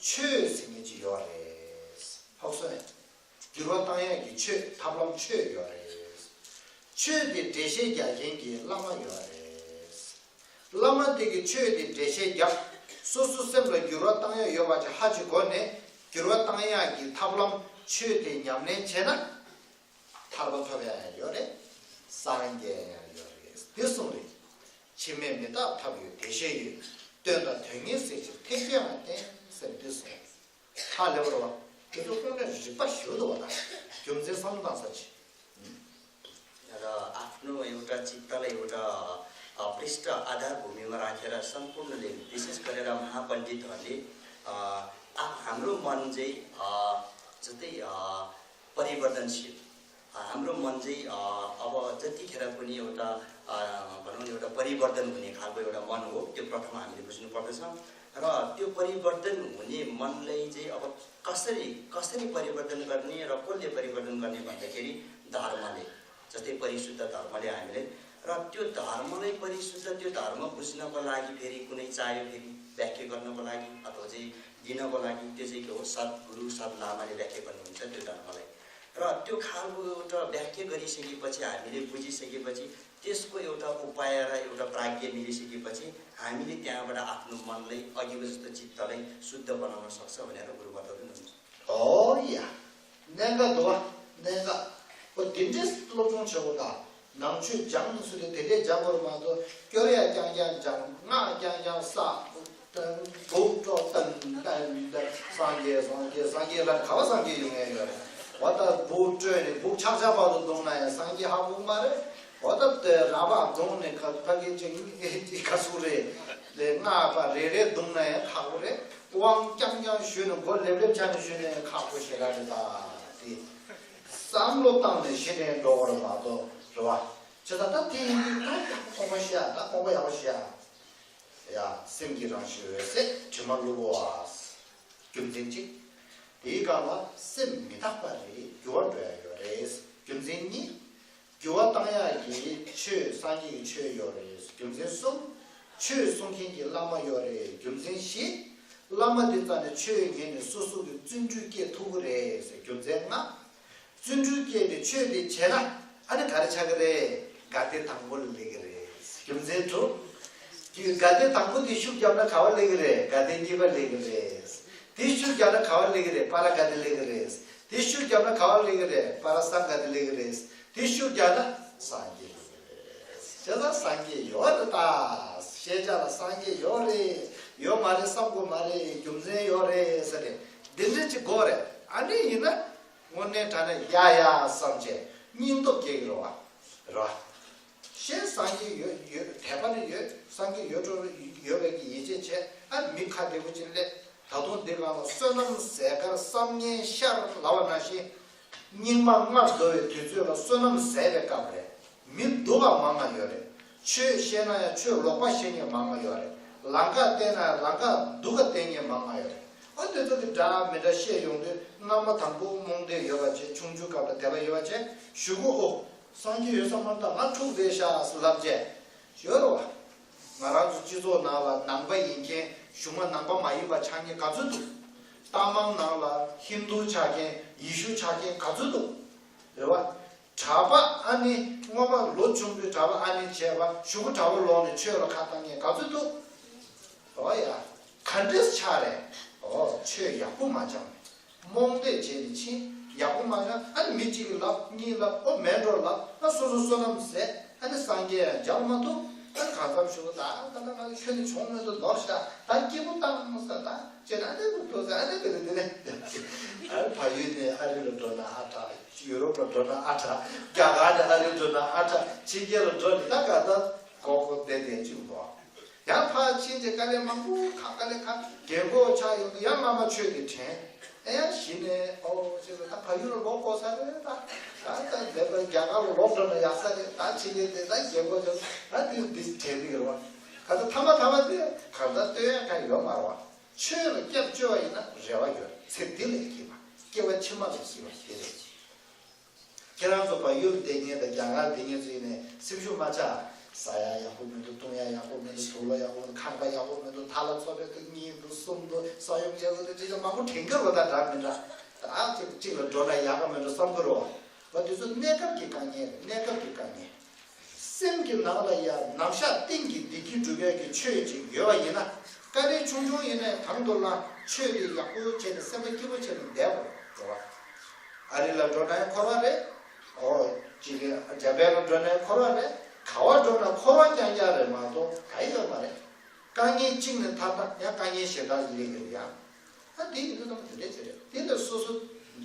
ཆོས་ཟེར་མཁན་ཅིག་ཡོད་རེད། ཧ་གོ་སོང་ངས། འགྱུར་བ་བཏང་ཡག་གི་ཆོས། ཐབས་ལམ་ཆོས་ཡོད་རེད། ཆོས་དེ་འགྲེལ་བཤད་རྒྱག་མཁན་གྱི་བླ་མ་ཡོད་རེད། བླ་མ་དེ་གི་ཆོས་དེ་འགྲེལ་བཤད་རྒྱག་སོ་སོ་སེམས་ལ་འགྱུར་བ་བཏང་ཡག་ཡོད་པ་ཅིག་ཧ་ཅིག་གོ་ནས། འགྱུར་བ་བཏང་ཡག་གི་ཐབས་ལམ་ཆོས་དེ་ཉམས་ལེན་བྱས་ན། ཐར་པ་ཐོབ་ཡག་ཡང་ཡོད་རེད། སངས་རྒྱས་ཡང་ཡོད་རེད། འདི་གསུངས་རེད། འཆི་མེད་མི་རྟག་ཐབས་ཡོད་བདེ་གཤེགས་ཡོད། སྟོན་དང་དོན་གཉེར་སྲིད་ཕྱིར་ཐེག་ཆེན་ལ་བརྟེན་ཟེར་འདི་གསུངས་རེད། ཧ་ལས་པ་རེད་བ། དེ་ཚོ་དངོས་གནས་རིག་པ་ཞེ་པོ་འདུག་བ། ད་རྒྱུ་མཚན་བསམ་བློ་བཏང་ས་ཆེ། र आफ्नो एउटा चित्तलाई एउटा, अ, पृष्ठ आधार भूमिमा राखेर सम्पूर्णले, विशेष गरेर महापण्डितहरूले, अ, आ-, हाम्रो मन चाहिँ, अ, जस्तै, अ, परिवर्तनशील, अ, हाम्रो मन चाहिँ, अ, अब जतिखेर पनि एउटा, अ, भनौँ न, एउटा परिवर्तन हुने खालको एउटा मन हो, त्यो प्रथम हामीले बुझ्नुपर्दछ। र त्यो परिवर्तन हुने मनलाई चाहिँ अब कसरी, कसरी परिवर्तन गर्ने र कसले परिवर्तन गर्ने भन्दाखेरि धर्मले, जस्तै परिशुद्ध धर्मले हामीलाई, र त्यो धर्मलाई, परिशुद्ध त्यो धर्म बुझ्नको लागि फेरि कुनै चाहियो, फेरि व्याख्या गर्नको लागि अथवा चाहिँ दिनको लागि, त्यो चाहिँ के हो, सद्गुरु सद्लामाले व्याख्या गर्नुहुन्छ त्यो धर्मलाई। र त्यो खालको एउटा व्याख्या गरिसकेपछि, हामीले बुझिसकेपछि, त्यसको एउटा उपाय र एउटा प्राज्ञ मिलिसकेपछि हामीले त्यहाँबाट आफ्नो मनलाई, अघिको जस्तो चित्तलाई शुद्ध बनाउन सक्छ भनेर गुरु बताउँदै हुनुहुन्छ। ཨོ་ཡ། གནད་འགག་འདུག་བ། གནད་འགག་འོ་དེ་འདྲའི་སློབ་སྦྱོང་བྱེད་དགོས་ད། ནང་ཆོས་སྦྱང་ཚུལ་དེ་དེ་འདྲས་སྦྱང་དགོས་རེད་མ་གཏོགས། སྐྱོར་ཡ་རྐྱང་རྐྱང་སྦྱང་། སྔགས་རྐྱང་རྐྱང་བསགས། འབུགས་དཀྲོལ་ཏན་ཏན་ཏན། སངས་རྒྱས་སངས་རྒྱས་སངས་རྒྱས་ལབ་ནས་ག་པར་སངས་རྒྱས་ཡོང་ཡ་ཡོད་རེད། འོ་ད་འབུགས་དཀྲོལ་ནས་འབུགས་ཆག་ཆག་བར་དུ་བརྡུངས་ན་ཡང་སངས་རྒྱས་ཧ་གོ་གི་མ་རེད། འོ་ད་དེ་ར་བ་བརྡུངས་ནས་ཁ་ཕ་གི་ཅིག་ཁ་ཟུག་རེད། ལས་སྔགས་པ་རེ་རེ་བརྡུངས་ན་ཡང་ཁག་པོ་རེད། དབང་རྐྱང་རྐྱང་ཞུས་ནས་མགོ་ལེབ་ལེབ་ཆགས་ནས་ཞུས་ནས་ཁག་པོ་ཞེ་དྲག་རེད། ད་དེ་བསམ་བློ་བཏང་ནས་གཞི་ནས་འགྲོ་དགོས་རེད་མ་གཏོགས་རེད་བ། བྱས་ཙང་ད་དེ་ཡིན་དུས་ད་ཡག་པོ་ཁོང་པ་བཤད་ཡ། ད་ཁོང་པ་ཡག་པོ་བཤད་ཡ། ཡ། སེམས་ཀྱི་རང་བཞིན་འོད་གསལ་དྲི་མ་གློ་བུར་བ། རྒྱུ་མཚན་གཅིག་དེའི་སྒང་ལ་སེམས་མི་རྟག་པ་རེད། འགྱུར་བ་འགྲོ་ཡ་ཡོད་རེད། རྒྱུ་མཚན་གཉིས། འགྱུར་བ་བཏང་ཡག་གི་ཆོས་སངས་རྒྱས་ཀྱི་ཆོས་ཡོད་རེད། རྒྱུ་མཚན་གསུམ། ཆོས་གསུང་མཁན་གྱི་བླ་མ་ཡོད་རེད། རྒྱུ་མཚན་བཞི། བླ་མ་དེ་རྩ་ནས་ཆོས་ཉན་ནས་སོ་སོ་གི་བརྩོན་འགྲུས་སྐྱེ་ཐུབ་ཀྱི་རེད་ཟེར། རྒྱུ་མཚན་ལྔ། བརྩོན་འགྲུས་སྐྱེས་ཏེ་ཆོས་དེ་བྱས་ན་ཨ་ནི་ག་རེ་ཆགས་ཀྱི་རེད། དགའ་བདེ་དང་པོ་ལ་སླེབས་ཀྱི་རེད། རྒྱུ་མཚན་དྲུག་དགའ་ལྡན་དང་པོ་དེ་ཤུགས་བརྒྱབ་ན་ག་བ་སླེབས་ཀྱི་རེད། དགའ་ལྡན་གཉིས་པ་སླེབས་ཀྱི་རེད། དེ་ཤུགས་བརྒྱབ་ན་ག་བ་སླེབས་ཀྱི་རེད། པ་ར་ག་ཏི་སླེབས་ཀྱི་རེད། དེ་ཤུགས་བརྒྱབ་ན་ག་བ་སླེབས་ཀྱི་རེད། པ་ར་སང་ག་ཏི་སླེབས་ཀྱི་རེད། དེ་ཤུགས་བརྒྱབ་ན་སངས་རྒྱས་སླེབས་ཀྱི་རེད། བྱས་ཙང་སངས་རྒྱས་ཡོད་རེད་ད། ཤེས་བྱ་ལ་སངས་རྒྱས་ཡོད་རེད། ཡོད་མ་རེད་བསམ་དགོས་མ་རེད། རྒྱུ་མཚན་ཡོད་རེད་ཟེར་ཏེ་འདི་འདྲ་ཅིག་དགོས་རེད། ཨ་ནི་ཡིན་ན་དངོས་གནས་དྲང་གནས་ཡ་ཡ་བསམ་བྱས་སྙིང་སྟོབས་སྐྱེ་གི་རེད་བ། རེད་བ། གཞན་སངས་རྒྱས་ཡོད་ཡོད་དད་པ་ནི་ཡོད། སངས་རྒྱས་ཡོད་འགྲོ་ཡོད་པའི་གི་ཡིད་ཆེས་བྱས། ཨ་མི་ཁ་བདེ་པོ་ཅིག་སླེབས། ད་དུང་འདི་སྒང་ལ་བསོད་ནམས་ཟད་དཀར་བསམ་ངན་ཤར་ལབ་པ་ནང་བཞིན། སྙིགས་མ་ལྔ་བདོ་བའི་དུས་ཚོད་ལ་བསོད་ནམས་ཟད་པའི་སྐབས་རེད། མི་སྡུག་པ་མང་ང་ཡོད་རེད། ཆོས་བཤད་ན་ཡང་ཆོས་ལོག་པ་བཤད་མཁན་མང་ང་ཡོད་རེད། ལམ་ཁ་བསྟན་ན་ཡང་ལམ་ཁ་སྡུག་ག་བསྟན་མཁན་མང་ང་ཡོད་རེད། ཨ་དེ་ཚོ་གི་འདྲ་མི་འདྲ་བཤད་ཡོང་དུས་སྔ་མ་དང་པོ་རྨོངས་དད་ཡོད་པ་བྱས། ཆུང་ཆུང་སྐབས་ལ་དད་པ་ཡོད་པ་བྱས་གཞུག་གུ་ཨོ། སངས་རྒྱས་ཡོད་ས་མ་རེད་ད། ང་འཁྲུག་བསྡད་ཤག་ཟེར་ལབ་བྱས། ཡོད་རེད་བ། ང་རང་ཚོ་སྤྱི་ཚོགས་ནང་ལ་ནང་པ་ཡིན་མཁན་གཞུག་མ་ནང་པ་མ་ཡིན་པ་ཆགས་མཁན་ག་ཚོད་འདུག་ཏང་མང་ནང་ལ་ཧིན་དུ་ཆགས་མཁན་ཡེ་ཤུ་ཆགས་མཁན་ག་ཚོད་འདུག་རེད་བ། གྲྭ་པ་ཨ་ནི་སྔོན་མ་ལོ་ཆུང་དུས་གྲྭ་པ་ཨ་ནི་བྱས་པ་གཞུག་གུ་གྲྭ་པ་ལོག་ནས་ཆོས་ལ་ཁ་བཏང་མཁན་ག་ཚོད་འདུག་ཨོ་ཡ། ག་འདྲས་ཆགས་རེད། ཨོ་ཆོས་ཡག་པོ་མ་སྦྱངས་ནས། རྨོངས་དད་བྱས་ནས་ཕྱིན། ཡག་པོ་མ་བྱུང་། ཨ་ནི་མི་གཅིག་གིས་ལབ། གཉིས་ལབ། ཨོ་མེད་འགྲོ་ལབ། ཨ་སོ་སོ་བསོད་ནམས་ཟད། ཨ་ནི་སངས་རྒྱས་ཡང་མཇལ་མ་ཐུབ། ཨ་ནི་གང་འཚམ་ཞུ་ད་ད་ད་ང་ཁྱོད་ནི་བྱུང་མི་འདུག་ལོག་ཤག་ད་སྐྱིད་པོ་བཏང་ས་ད་ཅེས་ཨ་ནི་འདུག་འདུག་ཟེར། ཨ་ནི་དེ་ནི་དེ་ནི་ཨ་ནི་བལ་ཡུལ་ནས་ཨ་རི་ལ་འགྲོ་ན་ཨ་དྲག་ཡུ་རོབ་ལ་འགྲོ་ན་ཨ་དྲག་རྒྱ་གར་ནས་ཨ་རི་འགྲོ་ན་ཨ་དྲག་ཕྱི་རྒྱལ་ལ་འགྲོ་ནི་ད་ག་ད་གོ་གོ་བདེ་བདེ་ཅིག་འདུག་ཡང་ཕར་ཕྱིན་ཏེ་དཀའ་ལས་མང་པོ་ཁག་དཀའ་ལས་ཁག་རྒན་གོག་ཆགས་ཡོང་དུས་ཡང་སྔ་མ་ཆོས་དེ་དྲན། ཨེ་ཡང་གཞི་ནས་ཨོ་ཅེས་ད་ཕ་ཡུལ་ལ་ལོག་དགོས་ས་རེད་ད། ད་ད་བསྡད་པ་རྒྱ་གར་ལ་ལོག་འགྲོ་ན་ཡག་ས་རེད་ད། ཕྱི་རྒྱལ་དེ་ད་རྒན་གོག་ཆགས་ད་དེ་འདི་དྲན་གི་རེད་བ། ག་ཚོད་ཐ་མ་ཐ་མ་དེ་གང་ལྟར་སྟོན་ཡག་གང་ཡོད་མ་རེད་བ། ཆོས་ལ་སྐྱབས་བཅོལ་བ་ཡིན་ན་རེ་བ་ཡོད། ཚེ་འདི་ལས་སྐྱིད་པ་སྐྱེ་བ་ཕྱི་མ་ལས་སྐྱིད་པ་དེ་རེད། ཁྱེད་རང་ཚོ་བལ་ཡུལ་བསྡད་མཁན་དང་རྒྱ་གར་བསྡད་མཁན་ཚོ་ཡིན་ནའི་སེམས་ཤུགས་མ་ཆག་ཟ་ཡག་ཡག་པོ་མི་འདུག་འཐུང་ཡག་ཡག་པོ་མི་འདུག་དུག་ལོག་ཡག་པོ་མི་འདུག་ཁང་པ་ཡག་པོ་མི་འདུག་ཐ་ལ་ཚོ་བའི་དུ་གཉིས་འདུག་གསུམ་འདུག་ས་ཡོམ་རྒྱག་ས་དེ་ཅི་ལ་མང་པོ་དྲན་གི་རོ། ད་འདྲ་མི་འདྲ་ད་ཅིག་ཅིག་ལ་འགྲོ་ན་ཡག་ག་མི་འགྲོ་བསམ་གི་རོ། བ་དེ་ཚོ་གནས་སྐབས་ཀྱི་དཀའ་ངལ་རེད། གནས་སྐབས་ཀྱི་དཀའ་ངལ། སེམས་ཀྱི་ནང་ལ་ཡང་ནམ་ཞག་གཏན་གྱི་བདེ་སྐྱིད་སྒྲུབ་ཡག་གི་ཆོས་ཅིག་ཡོད་པ་ཡིན་ན། དཀའ་ལས་ཆུང་ཆུང་ཡིན་ནའི་དང་དུ་བླངས་ཆོས་དེ་ཡག་པོ་བྱས་ནས་སེམས་པ་སྐྱིད་པོ་བྱས་ནས་བསྡད་དགོས་རེད་བ། ཨ་རི་ལ་འགྲོ་ན་ཡང་འཁོར་བ་རེད། ཨོ་ཅིག་རེད། འཇར་པན་ལ་འགྲོ་ན་ཡང་འཁོར་བ་རེད། ག་བ་འགྲོ་ན་འཁོར་བ་རྐྱང་རྐྱང་རེད་མ་གཏོགས་ག་ཡི་ཡོད་མ་རེད། དཀའ་ངལ་གཅིག་ནས་ཐར་ན་ཡང་དཀའ་ངལ་གཞན་དག་སླེབས་ཀྱི་རེད་ཡ། ད་དེ་ཡིན་དུས་ཙམ་དེ་འདྲས་ཅིག་རེད། དེ་ལས་སོ་སོ་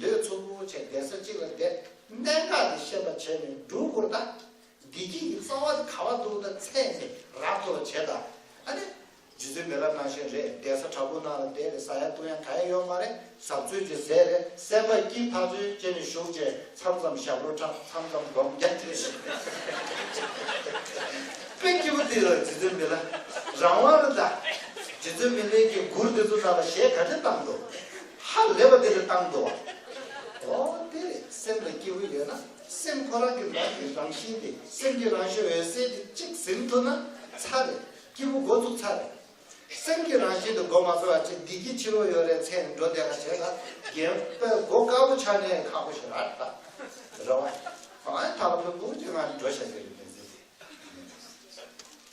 འདོད་ཚུགས་པོ་བྱས་བསྡད་ས་གཅིག་ལ་བསྡད། གནད་འགག་དེ་ཤེས་པ་བྱས་ནས་འགྲོ་དགོས་རེད་ད། བདེ་སྐྱིད་ཀྱི་རྩ་བ་དེ་ག་བ་འདུག་ད་ཚད་ནས་རག་ཐུབ་པ་བྱས་ད། ཨ་ནི། རྗེ་བཙུན་མི་ལ་ནང་བཞིན་རེད། བསྡད་ས་དྲག་པོ་ནང་ལ་བསྡད་རེད། ཟ་ཡ་བཏུང་ཡ་ག་ཡ་ཡོད་མ་རེད། ཟབ་ཚོད་ཀྱི་ཟས་རེད། སེམས་པ་སྐྱིད་ཐག་ཆོད་བྱས་ནས་བཞུགས་བྱས་མཚམས་མཚམས་ཞབས་བྲོ་འཁྲབ། མཚམས་མཚམས་སྒོམ་རྒྱག་བྱས། དཔེ་སྐྱིད་པོ་དེ་རེད། རྗེ་བཙུན་མི་ལ་རང་དབང་རེད་ད། རྗེ་བཙུན་མི་ལའི་གི་མགུར་དེ་ཚོ་ནང་ལ་གཞས་ག་འདྲ་བཏང་འདུག་ཧ་ལས་པ་དེ་འདྲ་བཏང་འདུག་ཨོ་དེ་རེད། སེམས་ལ་སྐྱིད་པོ་ཡོད་ན། སེམས་ཁོ་རང་གི་ནང་གི་རང་བཞིན་དེ། སེམས་ཀྱི་རང་བཞིན་འོད་གསལ་དེ་གཅིག་ཟིན་ཐུབ་ན་ཚར་རེད། སྐྱིད་པོ་འགོ་བཙུགས་ཚར་རེད། སེམས་ཀྱི་རང་བཞིན་དེ་འགོ་མ་ཚུགས་པ་བྱས་བདེ་སྐྱིད་ཕྱི་རོལ་ཡོད་རེད་ཚེ་འགྲོ་བསྡད་པ་བྱས་ན་རྒན་པས་མགོ་དཀར་པོ་ཆགས་ནས་ཁག་པོ་ཞིག་རེད་ད། རེད་བ། ཨ་ཐག་ལ་ཕན་པོ་ཅིག་ང་འགྲོ་བཞག་གི་རེད། ཕན་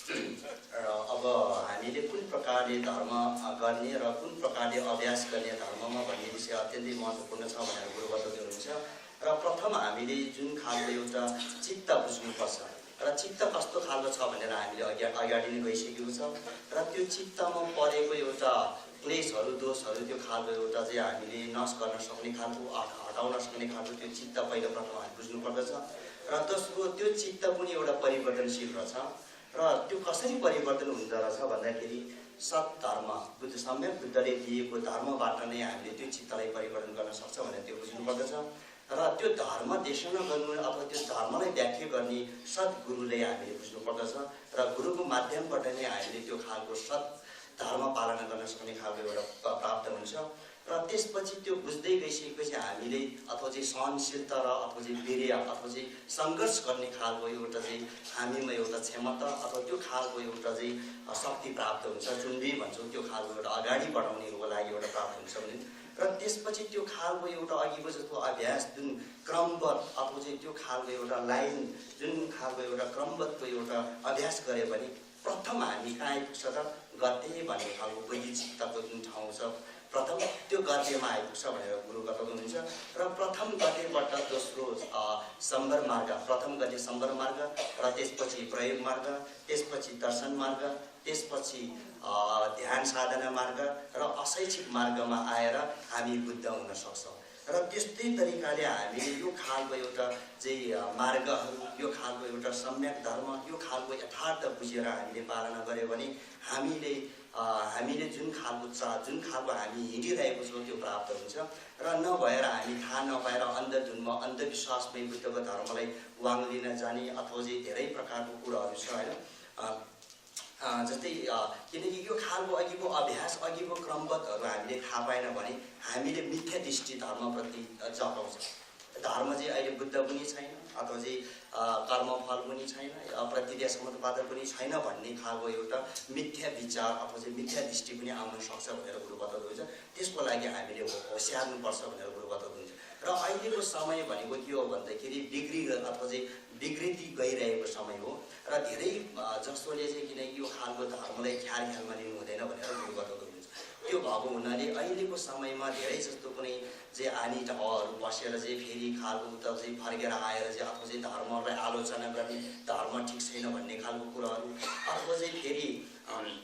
ཚུན་དེ། र अब हामीले कुन प्रकारले धर्म, अ, गर्ने र कुन प्रकारले अभ्यास गर्ने धर्ममा भन्ने विषय अत्यन्तै महत्त्वपूर्ण छ भनेर गुरुबा दाजुले हुनुहुन्छ। र प्रथम हामीले जुन खालको एउटा चित्त बुझ्नुपर्छ र चित्त कस्तो खालको छ भनेर हामीले अघि, अगाडि नै गइसकेको छ। र त्यो चित्तमा परेको एउटा क्लेशहरू, दोषहरू, त्यो खालको एउटा चाहिँ हामीले नष्ट गर्न सक्ने खालको, हट-, हटाउन सक्ने खालको त्यो चित्त पहिलो प्रथम हामी बुझ्नुपर्दछ। र दोस्रो, त्यो चित्त पनि एउटा परिवर्तनशील रहेछ। र त्यो कसरी परिवर्तन हुँदो रहेछ भन्दाखेरि सद्धर्म, बुद्ध, सम्यक बुद्धले दिएको धर्मबाट नै हामीले त्यो चित्तलाई परिवर्तन गर्न सक्छ भनेर त्यो बुझ्नुपर्दछ। र त्यो धर्म देशना गर्नु अथवा त्यो धर्मलाई व्याख्या गर्ने सद्गुरुलाई हामीले बुझ्नुपर्दछ। र गुरुको माध्यमबाट नै हामीले त्यो खालको सत् धर्म पालना गर्न सक्ने खालको एउटा प-, प्राप्त हुन्छ। र त्यसपछि त्यो बुझ्दै गइसकेपछि हामीले अथवा चाहिँ सहनशीलता र अथवा चाहिँ वीर्य अथवा चाहिँ सङ्घर्ष गर्ने खालको एउटा चाहिँ हामीमा एउटा क्षमता अथवा त्यो खालको एउटा चाहिँ, अ, शक्ति प्राप्त हुन्छ। चुन्डी भन्छौँ, त्यो खालको एउटा अगाडि बढाउनेको लागि एउटा प्राप्त हुन्छ भने। र त्यसपछि त्यो खालको एउटा अघिको जस्तो अभ्यास जुन क्रमबद्ध अथवा चाहिँ त्यो खालको एउटा लाइन जुन खालको एउटा क्रमबद्धको एउटा अभ्यास गरे भने प्रथम हामी कहाँ आइपुग्छ त? गद्य भन्ने खालको वैदिक तत्त्व जुन ठाउँ छ, प्रथम त्यो गद्यमा आइपुग्छ भनेर गुरुबाट बताउनुहुन्छ। र प्रथम गद्यबाट दोस्रो, अ, सम्भर मार्ग, प्रथम गद्य सम्भर मार्ग, र त्यसपछि प्रयोग मार्ग, त्यसपछि दर्शन मार्ग, त्यसपछि, अ, ध्यान साधना मार्ग र अशैक्षिक मार्गमा आएर हामी बुद्ध हुन सक्छौँ। र त्यस्तै तरिकाले हामीले यो खालको एउटा चाहिँ, अ, मार्गहरू, यो खालको एउटा सम्यक धर्म, यो खालको यथार्थ बुझेर हामीले पालना गऱ्यो भने हामीले, अ, हामीले जुन खालको चा-, जुन खालको हामी हिँडिरहेको छौँ, त्यो प्राप्त हुन्छ। र नभएर हामी थाहा नपाएर अन्धधुनमा, अन्धविश्वासमै बुद्धको धर्मलाई वाङ लिन जाने अथवा चाहिँ धेरै प्रकारको कुराहरू छ, होइन? अ, अ, जस्तै, अ, किनकि यो खालको अघिको अभ्यास, अघिको क्रमबद्धहरू हामीले थाहा पाएन भने हामीले मिथ्या दृष्टि धर्मप्रति, अ, जगाउँछ। धर्म चाहिँ अहिले बुद्ध पनि छैन, अथवा चाहिँ, अ, कर्मफल पनि छैन, अ, प्रतिज्ञा समुत्पादन पनि छैन भन्ने खालको एउटा मिथ्या विचार अथवा चाहिँ मिथ्या दृष्टि पनि आउन सक्छ भनेर गुरु बताउनुहुन्छ। त्यसको लागि हामीले हो-, होसियार्नुपर्छ भनेर गुरु बताउनुहुन्छ। र अहिलेको समय भनेको के हो भन्दाखेरि विकृ-, अथवा चाहिँ विकृति गइरहेको समय हो। र धेरै, अ, जसोले चाहिँ किनकि यो खालको धर्मलाई ख्याल ख्यालमा लिनु हुँदैन भनेर गुरु बताउनुहुन्छ। त्यो भएको हुनाले अहिलेको समयमा धेरै जस्तो कुनै चाहिँ आनी ढाउहरू बसेर चाहिँ फेरि खालको उता चाहिँ फर्केर आएर चाहिँ अथवा चाहिँ धर्महरूलाई आलोचना गर्ने, धर्म ठिक छैन भन्ने खालको कुराहरू, अथवा चाहिँ फेरि, अम,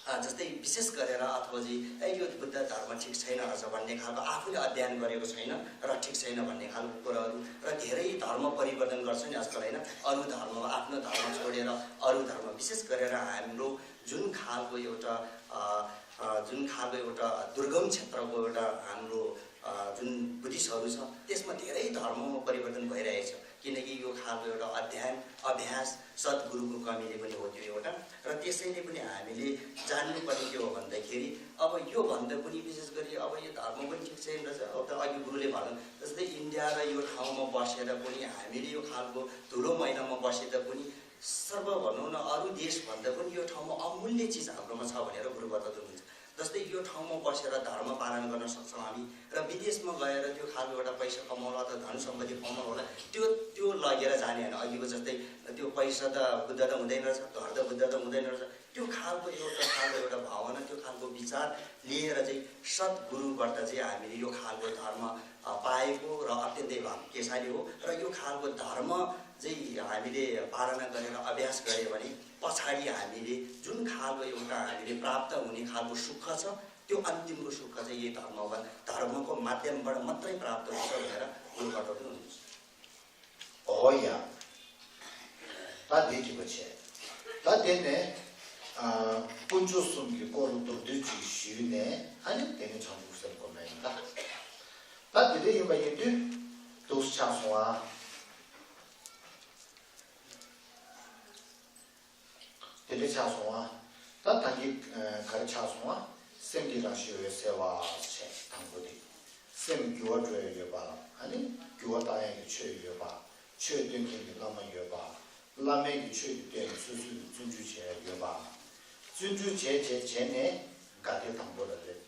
अ, जस्तै विशेष गरेर अथवा चाहिँ, "ए, यो बुद्ध धर्म ठिक छैन रहेछ" भन्ने खालको आफूले अध्ययन गरेको छैन र ठिक छैन भन्ने खालको कुराहरू र धेरै धर्म परिवर्तन गर्छ नि आजकल, होइन? अरू धर्ममा आफ्नो धर्म छोडेर अरू धर्म, विशेष गरेर हाम्रो जुन खालको एउटा, अ, अ, जुन खालको एउटा दुर्गम क्षेत्रको एउटा हाम्रो, अ, जुन बुद्धिस्टहरू छ, त्यसमा धेरै धर्ममा परिवर्तन भइरहेछ। किनकि यो खालको एउटा अध्ययन, अभ्यास, सद्गुरुको कमीले पनि हो त्यो एउटा। र त्यसैले पनि हामीले जान्नुपर्ने के हो भन्दाखेरि, अब योभन्दा पनि विशेष गरी अब यो धर्म पनि ठिक छैन रहेछ। अब त अघि गुरुले भन्नु जस्तै इन्डिया र यो ठाउँमा बसेर पनि, हामीले यो खालको धुलो मैलामा बसेर पनि, सर्व भनौँ न, अरू देशभन्दा पनि यो ठाउँमा अमूल्य चिज हाम्रोमा छ भनेर गुरु बताउनुहुन्छ। जस्तै यो ठाउँमा बसेर धर्म पालन गर्न सक्छौँ हामी, र विदेशमा गएर त्यो खालको एउटा पैसा कमाउला अथवा धन सम्पत्ति कमाउला, त्यो, त्यो लगेर जाने होइन। अघिको जस्तै त्यो पैसा त बुद्ध त हुँदैन रहेछ, घर त बुद्ध त हुँदैन रहेछ, त्यो खालको एउटा, खालको एउटा भावना, त्यो खालको विचार लिएर चाहिँ सद्गुरुबाट चाहिँ हामीले यो खालको धर्म, अ, पाएको र अत्यन्तै भाग्यशाली हो। र यो खालको धर्म चाहिँ हामीले पालना गरेर अभ्यास गऱ्यो भने पछाडि हामीले जुन खालको एउटा हामीले प्राप्त हुने खालको सुख छ, त्यो अन्तिमको सुख चाहिँ यही धर्म, धर्मको माध्यमबाट मात्रै प्राप्त हुन्छ भनेर गुरु बताउनुहुन्छ। ཨོ་ཡ། ད་འདི་འགྲིག་པ་བྱས། ད་དེ་ནས་ཨ། དཀོན་མཆོག་གསུམ་གྱི་སྐོར་མདོར་བསྡུས་ཅིག་ཞུས་ནས། ཨ་ནི་དེ་ནས་བྱང་ཆུབ་སེམས་སྒོམ་ན་ཡིན་ད། ད་འདི་འདྲ་ཡིན་པ་ཡིན་དུས་འདུག་སེ་ཆགས་སོང་ཨ། དེ་འདྲ་ཆགས་སོང་ཨ། ད་ད་གིན་ག་རེ་ཆགས་སོང་ཨ། སེམས་ཀྱི་རང་བཞིན་འོད་གསལ་བ་བྱས་དང་པོ་དེ། སེམས་འགྱུར་བ་འགྲོ་ཡ་ཡོད་པ། ཨ་ནི་འགྱུར་བ་བཏང་ཡ་གི་ཆོས་ཡོད་པ། ཆོས་སྟོན་མཁན་གྱི་བླ་མ་ཡོད་པ། བླ་མའི་གི་ཆོས་ཀྱི་སྟེང་ནས་སོ་སོའི་གི་བརྩོན་འགྲུས་བྱེད་ཡ་ཡོད་པ། བརྩོན་འགྲུས་བྱས་བྱས་བྱས་ནས་དགའ་བདེ་དང་པོ་ལ་སླེབས།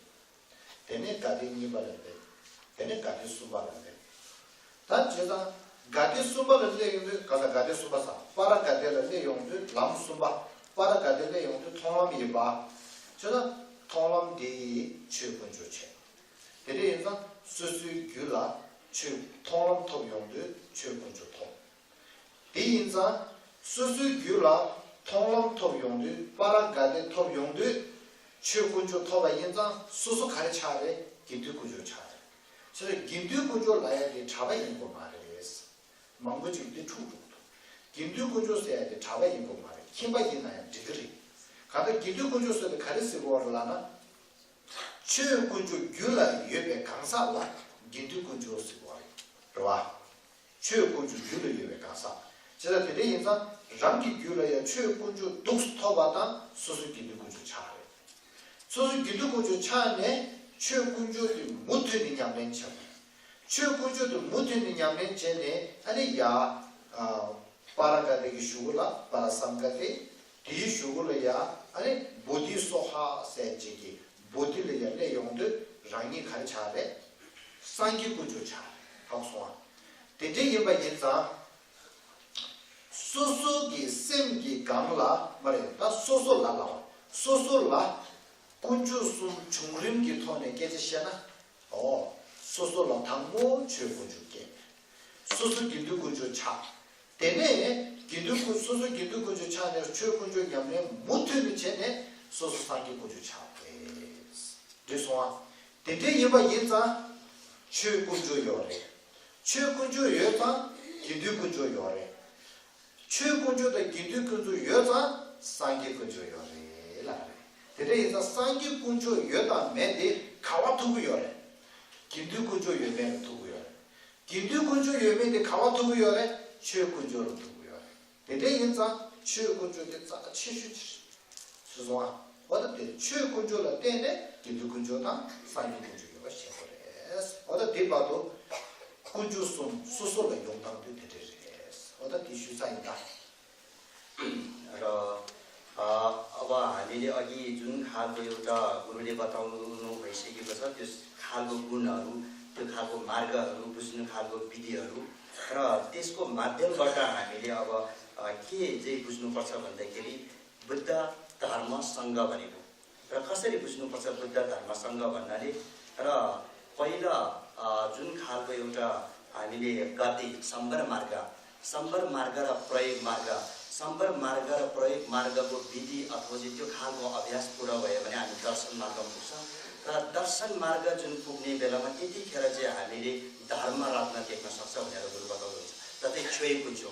དེ་ནས་དགའ་བདེ་གཉིས་པ་ལ་སླེབས། དེ་ནས་དགའ་བདེ་གསུམ་པ་ལ་སླེབས། ད་བྱས་ཙང་དགའ་བདེ་གསུམ་པ་ལ་སླེབས་ཡོང་དུས་ག་ས་དགའ་བདེ་གསུམ་པ་ས་པ་ར་དགའ་བདེ་ལ་སླེབས་ཡོང་དུས་ལམ་གསུམ་པ། པ་ར་དགའ་བདེ་སླེབས་ཡོང་དུས་མཐོང་ལམ་ཡིན་པ། བྱས་ཙང་མཐོང་ལམ་འདི་ཡིས་ཆོས་དཀོན་མཆོག་བྱེད། དེ་འདྲ་ཡིན་ཙང་སོ་སོའི་རྒྱུད་ལ་ཆོས་མཐོང་ལམ་ཐོབ་ཡོང་དུས་ཆོས་དཀོན་མཆོག་ཐོབ། དེ་ཡིན་ཙང་སོ་སོའི་རྒྱུད་ལ་མཐོང་ལམ་ཐོབ་ཡོང་དུས་པ་ར་ག་ཏེ་ཐོབ་ཡོང་དུས་ཆོས་དཀོན་མཆོག་ཐོབ་པ་ཡིན་ཙང་སོ་སོ་ག་རེ་ཆགས་རེད། དགེ་འདུན་དཀོན་མཆོག་ཆགས་རེད། བྱས་ཙང་དགེ་འདུན་དཀོན་མཆོག་ལབ་ཡ་དེ་གྲྭ་པ་ཡིན་དགོས་མ་རེད། མང་པོ་ཅིག་འདི་འཁྲུག་འགྲོ་གི་འདུག་དགེ་འདུན་དཀོན་མཆོག་ཟེར་ཡ་དེ་གྲྭ་པ་ཡིན་དགོས་མ་རེད། ཁྱིམ་པ་ཡིན་ན་ཡང་འགྲིག་གི་རེད། གང་ལྟར་དགེ་འདུན་དཀོན་མཆོག་ཟེར་དེ་ག་རེ་ཟེར་དགོས་པ་རེད་ལབ་ན། ཆོས་དཀོན་མཆོག་རྒྱུད་ལ་ཡོད་པའི་གང་ཟག་ལ་དགེ་འདུན་དཀོན་མཆོག་ཟེར་བ་རེད། རེད་བ། ཆོས་དཀོན་མཆོག་རྒྱུད་ལ་ཡོད་པའི་གང་ཟག་བྱས་ཙང་དེ་འདྲ་ཡིན་ཙང་རང་གི་རྒྱུད་ལ་ཡང་ཆོས་དཀོན་མཆོག་འདུག་སེ་ཐོབ་པ་དང་སོ་སོའི་དགེ་འདུན་དཀོན་མཆོག་ཆགས་རེད། སོ་སོའི་དགེ་འདུན་དཀོན་མཆོག་ཆགས་ནས་ཆོས་དཀོན་མཆོག་དེ་མུ་མཐུད་ནས་ཉམས་ལེན་བྱེད་པ། ཆོས་དཀོན་མཆོག་དེ་མུ་མཐུད་ནས་ཉམས་ལེན་བྱས་ནས་ཨ་ནི་ཡ། ཨ། པ་ར་ག་ཏེ་གི་གཞུག་གུ་ལ་པ་ར་སམ་ག་ཏེ། དེའི་གཞུག་གུ་ལ་ཡ་ཨ་ནི་བོ་དྷི་སྭཱ་ཧཱ་ཟེར་ཅིག་གི་བོ་དྷི་ལ་ཡ་སླེབས་ཡོང་དུས་རང་ཉིད་ག་རེ་ཆགས་རེད། སངས་རྒྱས་དཀོན་མཆོག་ཆགས་རེད། ཧ་གོ་སོང་ཨ། དེ་འདྲ་ཡིན་པ་ཡིན་ཙང་། སོ་སོ་གི་སེམས་ཀྱི་སྒང་ལ་མ་རེད་ད། སོ་སོ་ལ་ལ་བ། སོ་སོ་ལ་དཀོན་མཆོག་གསུམ་བྱུང་རིམ་གྱི་ཐོག་ནས་སྐད་ཆ་བཤད་ན། ཨོ། སོ་སོ་ལ་དང་པོ་ཆོས་དཀོན་མཆོག་སྐྱེས། སོ་སོ་དགེ་འདུན་དཀོན་མཆོག་ཆགས། དེ་ནས་དགེ་འདུན་དཀོན་སོ་སོ་དགེ་འདུན་དཀོན་མཆོག་ཆགས་ནས་ཆོས་དཀོན་མཆོག་ཉམས་ལེན་མུ་མཐུད་ནས་བྱས་ནས་སོ་སོ་སངས་རྒྱས་དཀོན་མཆོག་ཆགས་པ་རེད། འགྲིག་སོང་ཨ། དེ་འདྲ་ཡིན་པ་ཡིན་ཙང་ཆོས་དཀོན་མཆོག་ཡོད་རེད། ཆོས་དཀོན་མཆོག་ཡོད་ཙང་དགེ་འདུན་དཀོན་མཆོག་ཡོད་རེད། ཆོས་དཀོན་མཆོག་དང་དགེ་འདུན་དཀོན་མཆོག་ཡོད་ཙང་སངས་རྒྱས་དཀོན་མཆོག་ཡོད་རེད་ལབ་རེད། དེ་འདྲ་ཡིན་ཙང་སངས་རྒྱས་དཀོན་མཆོག་ཡོད་དང་མེད་དེ་ག་བ་ཐུག་གི་ཡོད་རེད། དགེ་འདུན་དཀོན་མཆོག་ཡོད་མེད་ལ་ཐུག་གི་ཡོད་རེད། དགེ་འདུན་དཀོན་མཆོག་ཡོད་མེད་དེ་ག་བ་ཐུག་གི་ཡོད་རེད། ཆོས་དཀོན་མཆོག་ལ་ཐུག་གི་ཡོད་རེད། དེ་འདྲ་ཡིན་ཙང་ཆོས་དཀོན་མཆོག་དེ་རྩ་ཆེ་ཤོས་ཆེ། སོང་ཨ། འོ་ད་དེ་ཆོས་དཀོན་མཆོག་ལ་བརྟེན་ནས་དགེ་འདུན་དཀོན་མཆོག་དང་སངས་རྒྱས་དཀོན་མཆོག་ཡོད་པ་ཤེས་དགོས་རེད། འོ་ད་དེ་བར་དུ་དཀོན་མཆོག་གསུམ་སོ་སོ་ལ་ཡོང་སྟངས་དེ་དེ་འདྲ་རེད། འོ་ད་དེ་ཞུས་ཚར་ཡིན་ད། र अ, अब हामीले अघि जुन खालको एउटा गुरुले बताउनु भइसकेको छ, त्यो खालको गुणहरू, त्यो खालको मार्गहरू, बुझ्नु खालको विधिहरू र त्यसको माध्यमबाट हामीले अब, अ, के चाहिँ बुझ्नुपर्छ भन्दाखेरि बुद्ध, धर्म, सङ्घ भनेको र कसरी बुझ्नुपर्छ बुद्ध, धर्म, सङ्घ भन्नाले र पहिला, अ, जुन खालको एउटा हामीले गति सम्बर मार्ग, सम्बर मार्ग र प्रयोग मार्ग, सम्बर मार्ग र प्रयोग मार्गको विधि अथवा चाहिँ त्यो खालको अभ्यास पुरा भयो भने हामी दर्शन मार्गमा पुग्छौँ। र दर्शन मार्ग जुन पुग्ने बेलामा त्यतिखेर चाहिँ हामीले धर्म रत्न देख्न सक्छ भनेर गुरु बताउनुहुन्छ। जस्तै छोएको छु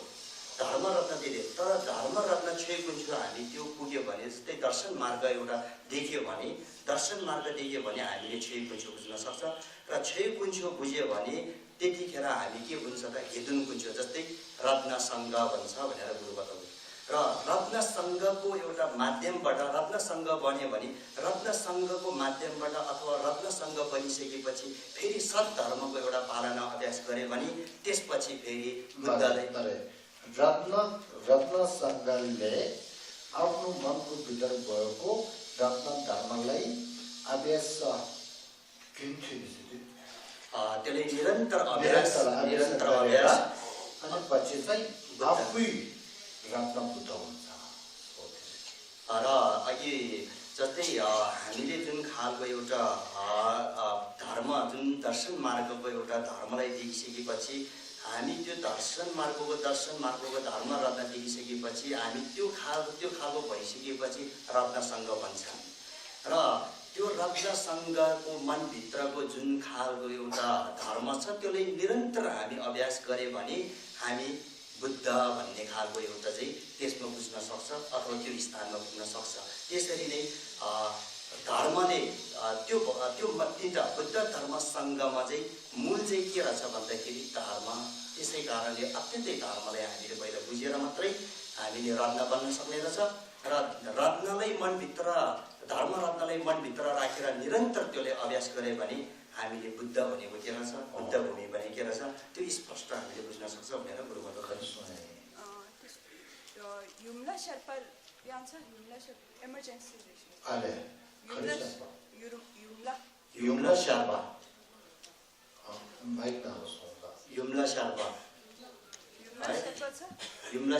धर्म रत्न दिने, तर धर्म रत्न छोएको छु हामी त्यो पुग्यो भने, जस्तै दर्शन मार्ग एउटा देख्यो भने, दर्शन मार्ग देख्यो भने हामीले छोएको छु बुझ्न सक्छ। र छोएको छु बुझ्यो भने त्यतिखेर हामी के बुझ्छ त? हेतुन कुञ्चो, जस्तै रत्न सङ्घ भन्छ भनेर गुरु बताउनु। र रत्न सङ्घको एउटा माध्यमबाट रत्न सङ्घ बन्यो भने रत्न सङ्घको माध्यमबाट अथवा रत्न सङ्घ बनिसकेपछि फेरि सद्धर्मको एउटा पालना अभ्यास गरे भने त्यसपछि फेरि बुद्धलाई तर रत्न रत्न सङ्घले आफ्नो मनको भित्र भएको रत्न धर्मलाई अभ्यास अ, त्यसले निरन्तर अभ्यास, निरन्तर अभ्यास निरन्तर गरेर अभ्यास अनि पछि चाहिँ बुद्ध। आफै रत्न बुद्ध हुन्छ। हो त्यसरी। र अघि जस्तै, अ, हामीले जुन खालको एउटा, अ, अ, धर्म, जुन दर्शन मार्गको एउटा धर्मलाई देखिसकेपछि हामी त्यो दर्शन मार्गको, दर्शन मार्गको धर्म रत्न देखिसकेपछि हामी त्यो खाल-, त्यो खालको भइसकेपछि रत्न सङ्घ भन्छ। र त्यो रत्न सङ्घको मनभित्रको जुन खालको एउटा धर्म छ, त्यसलाई निरन्तर हामी अभ्यास गरे भने हामी बुद्ध भन्ने खालको एउटा चाहिँ त्यसमा बुझ्न सक्छ अथवा त्यो स्थानमा पुग्न सक्छ। त्यसरी नै, अ, धर्मले, अ, त्यो भ-, अ, त्यो म-, तिनवटा बुद्ध, धर्म, सङ्घमा चाहिँ मूल चाहिँ के रहेछ भन्दाखेरि धर्म। त्यसै कारणले अत्यन्तै धर्मलाई हामीले पहिला बुझेर मात्रै हामीले रत्न बन्न सक्ने रहेछ। र रत्नलाई मनभित्र, धर्म रत्नलाई मनभित्र राखेर निरन्तर त्यसले अभ्यास गरे भने हामीले बुद्ध भनेको के रहेछ, बुद्ध भूमि भनेको के रहेछ, त्यो स्पष्ट हामीले बुझ्न सक्छ भनेर गुरुबाट अ, त्यस-, अ, युम्ला शेर्पा यान्छ, युम्ला शेर्पा, emergency relation। अरे, युम्ला, खै शेर्पा? युरु-, युम्ला। युम्ला शेर्पा। अ, माइक नआएको छ होला। युम्ला शेर्पा। युम्ला है? शेर्पा छ? युम्ला